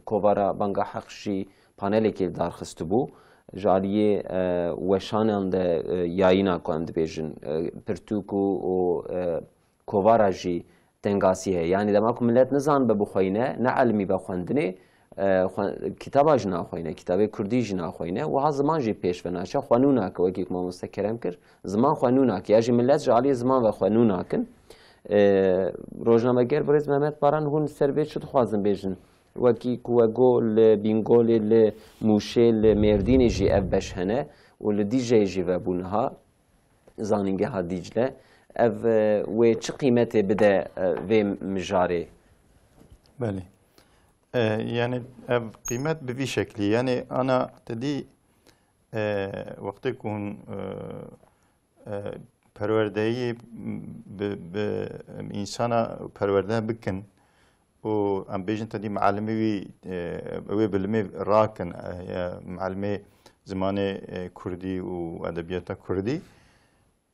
Kovara Banga Heq jî panelekê li dar xistibû. Ji aliyê, e, weşanan de, e, yayîna ku em dibêjin, e, pirtûk û, û, e, kovara jî tengasî heye. Yanî dema ku milet nizanibe bixweyne, ne elimîbe xwendinê, e, xwe-, kitaba jî naxweyne, kitabê kurdî jî naxweyne, wiha ziman jî pêş ve naçe, xwe nû nake, wekî ku mamoste Kerem kir, ziman xwe nû nake. Ya jî milet ji aliyê ziman ve xwe nû nakin. E, rojnameger birêz Mehmet Baran, hûn ser vê çi dixwazin bêjin? Wekî ku we got, li Bîngolê, li Mûşê, li Mêrdînê jî ev beş hene û li Dîcleyê jî vebû niha, Zanîngeha Dîcle. Ev, e, wê çi qîmetê bide, e, vê mijarê? Belê. E, yani ev qîmet bi vî şeklî. Yani ana te dî, e, wextê ku hûn, e, e, perwerdeyî bi, bi însana perwerde bikin û em bêjin te dî mialimê wî, e, wê bilimê rakin, e, ya mialimê zimanê, e, kurdî û edebiyata kurdî.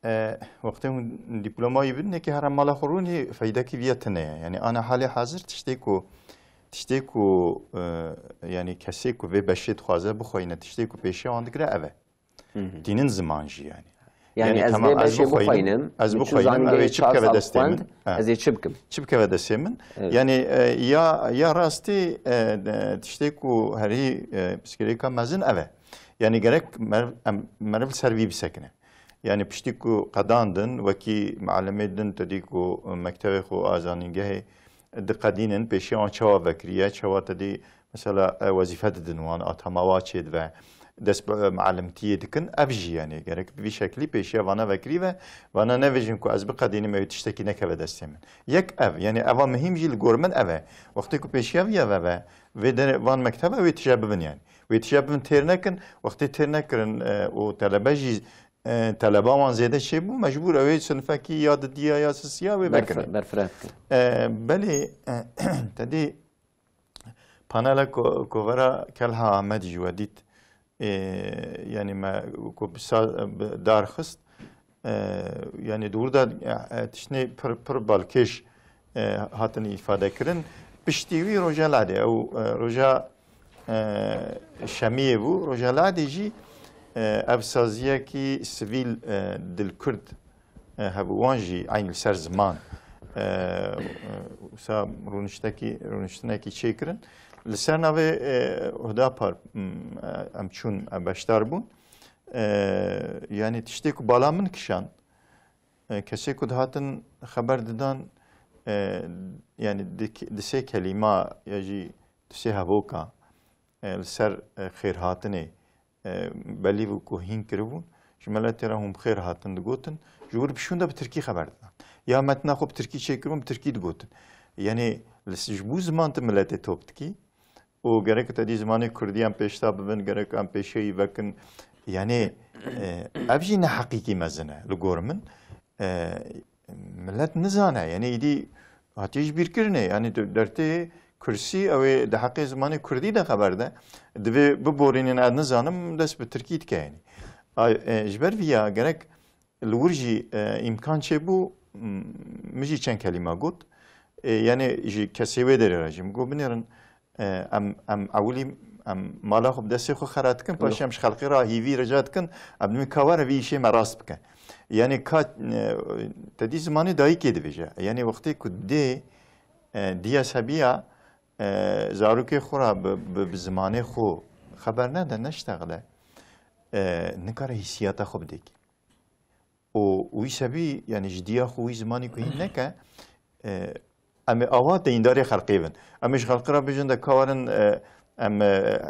E, wextê hûn dîplomayî bidinê ki here mala xwe rûnî feydekî viya tune ye. Yani ana halê hazir tiştê ku, tiştê ku, e, yani kesê ku vê beşê dixwaze bixweyne, tiştê ku pêşiya wan digire ev e. Hı hı. Tînin ziman jî yani. Yani Yani ez tamam, vê ez beşê bixweynim, bixweynim, ez min çû bixweynim, ev ê zanîngehê çi çar bikeve sal destê xwend, min? Ha. Ez ê çi bikim? Çi bikeve destê min? Evet. Yani, e, ya, ya rastî, e, de, tiştê ku herî, e, pirsgirêka mezin ev e. Yani gerek mer-, em, meriv li ser vî bisekine. Yani piştî ku qedandin, wekî mialimê din te dî ku mektevê xwe a zanîngehê diqedînin, pêşiya wan çawa vekiriye, çawa te dî mesela, e, wezîfe didin wan, atama wa çêdibe, dest bi, e, mialimtiyê dikin. Ev jî, yani, gerek bi vî şeklî pêşiya vana vekirî ve, vana nevêjin ku ez biqedînim, ew tiştekî nekeve destê min. Yek ev, yani, eva muhîm jî li gor min ev e. Wextê ku pêşiya viya ve ve, vê derê van mektebe wê tije bibin, yani. Wê tije bibin têr nekin, wextê têr nekirin, e, û telebe jî, e, teleba wan zêde çêbû, mecbûr ew ê sinifekî ya didiya ya sisiya wê Berf-, vekirî. Berfireh bikin. E, belê, e, te dî Panela ko-, kovara Kelha Amed jî we dît. Ê, yanî me ku bi sa-, bi dar xist. Ê, yanî di wir de, e, e, tiştê pir, pir balkêş, e, hatin îfade kirin. Piştî wî roja Ladê, ew, e, roja, e, Şemiyê bû. Roja Ladê jî, e, ev saziyekî sivîl, e, dil Kurd e, hebû. Wan jî eyn li ser ziman, e, e, wisa rûniştekî, rûniştinekî çêkirin. Li ser navê, e, Hudapar, m, e, em çûn, em beşdar bûn. E, yanî tiştê ku bala min kişand, e, kesê ku dihatin xeber didan, e, yanî di, di sê kelîma ya jî di sê hevoka, e, li ser, e, xêrhatinê, e, belî bû ku hîn kiribûn. Ji miletê re hûn bi xêr hatin digotin. Ji wir bi şûn de bi tirkî xeber didan. Ya metna xwe bi tirkî çêkiribûn, bi tirkî digotin. Yanî li s-, ji bo ziman tu miletê top dikî û gerek te dî zimanê kurdî em pêşta bibin, gerek em pêşeyî vekin. Yanî, e, ev jî neheqîkî mezin e li gor min. E, Milet nizane, yanî îdî hatiye ji bîrkirinê. Yanî tu dertê kursî, ew ê di heqê zimanê kurdî de xeber de. Divê biborînin, ez nizanim, dest bi tirkî dike yanî. Ay, e, ji ber vî ya gerek li wir jî, e, îmkan çêbû, m-, min jî çend kelîma got. E, yanî ji kesê wê derê re jî min got, binêrin, E, em, em ewilî em mala xwe bi destê xwe xera dikin, paşê em ji xelkê re hîvî rica dikin, em dibin ka were vî îşê me rast bike. Yanî ka, e, te dî zimanê dayikê dibêje. Yanî wextê ku dê, e, diya sebiya, e, zarokê xwe re bi, bi, bi zimanê xwe xeber nede, neştexile, e, nikare hîsiyata xwe bidê kê. Û wî sebî, yanî ji diya xwe wî zimanî ku hîn neke, e, em ê awa deyîndarê xelkê bin. Em ê ji xelkê re bêjin de ka werin, e, em, e,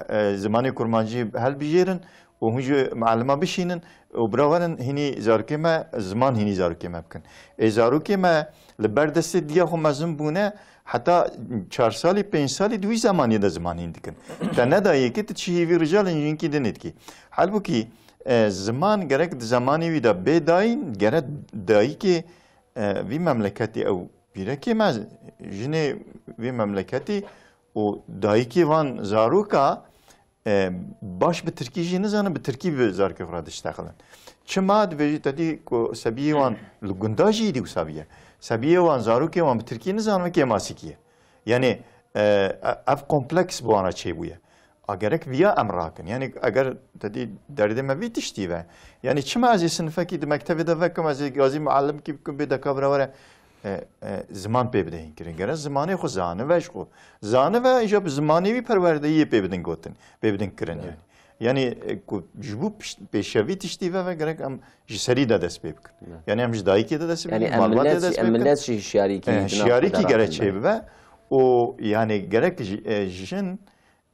e, zimanê kurmancî helbijêrin û hûn ji mualima bişînin û bira werin hînî zarokê me, ziman hînî zarokê me bikin. Ê zarokê me li ber destê diya xwe mezin bûne, heta çar salî, pênc salî di wî zemanî de ziman hîn dikin. Te ne dayê ki tu çi hîvî rica li jinkî dinê dikî. Halbûkî, e, ziman gerek di zemanê wî de bê dayîn, gerek dayikê, e, vî memleketî ew pîrekê me, jinê vî memleketî û dayikê van zaroka, e, baş bi tirkî jî nizanin, bi tirkî bi zarokê xwe re diştexilin. Çima dibêjî te dî ku sebiyê wan li gunda jî dî wisa bûye. Sebiyê wan, zarokê wan bi tirkî nizanin, wekî kêmasîkî ye. Yanî, e, e, ev kompleks bi wan re çêbûye. A gerek viya em rakin. Yani eger te dî derdê me vî tiştî ve. Yani çima ez ê sinifekî di mektevê de vekim, ez ê gazî muallimkî bikim, bê deka bira were, e, e, ziman pê bide hînkirin. Gerek zimanê xwe zanive ji xwe. Zanive îja bi zimanê wî perwerdeyiyê pê bidin gotin, pê bidin kirin yani. Yani, e, ku ji bo pişt-, pêşevî tiştî ve ve gerek em ji serî de dest pê bikin. Yani em ji dayikê de dest pê Yani bikin, em malbatê de millet, dest pê em bikin. millet jî hişyarîkî E, di nav hişyarîkî xwe de gerek rakin çê bibe. Û yani gerek ji-, e, jin,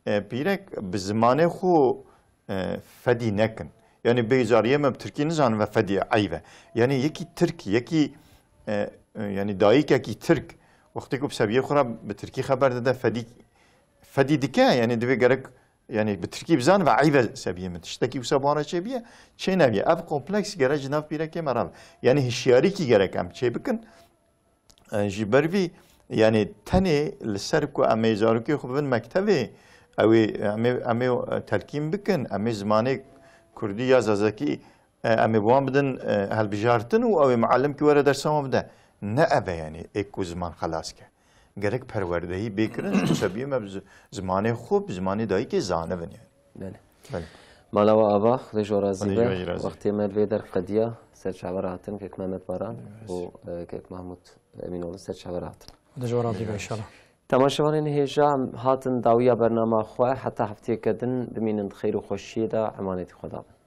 e, pîrek bi zimanê xwe, e, fedî nekin. Yani bêzariyê me bi tirkî nizanin ve fedî eyb e. Yani yekî tirk, yekî, e, e, yani dayikekî tirk wextê ku bi sebiyê xwe re bi tirkî xeber dide fedî, fedî dike, yani divê gerek yani bi tirkî bizan ve eyb e sebiyê min. Tiştekî wisa bi wan re çêbiye, çênebiye. Ev kompleks gerek ji nav pîrekê me re be. Yani hişyarîkî gerek em çê bikin. E, ji ber vî, yani tenê li ser ku em ê zarokê xwe bibin mektevê, ew ê, em ê, em ê, e, telkîn bikin, em ê zimanê kurdî ya zazakî, e, em ê bi wan bidin, e, hilbijartin û ew ê muallimkî were dersa wan bide. Ne ev e yani ê ku ziman xelas ke. Gerek perwerdehî bê kirin, ji bo sebiyê me bi zi-, zimanê xwe, bi zimanê dayikê zanibin yani. Belê. Belê. Mala we ava, Xwedê ji we razî Xwedê ji be. we jî razî. Wextê me li vê der qediya, ser çaver hatin, kek Mehmet Baran Xwedê ji we razî. û, e, kek Mahmut Emînoğlu ser çaver hatin. Xwedê ji we razî be inşallah. Temaşevanên hêja, em hatin dawiya bernama xwe, heta hefteyeke din bimînin di xêr û xweşiyê de, emanetî Xweda bin.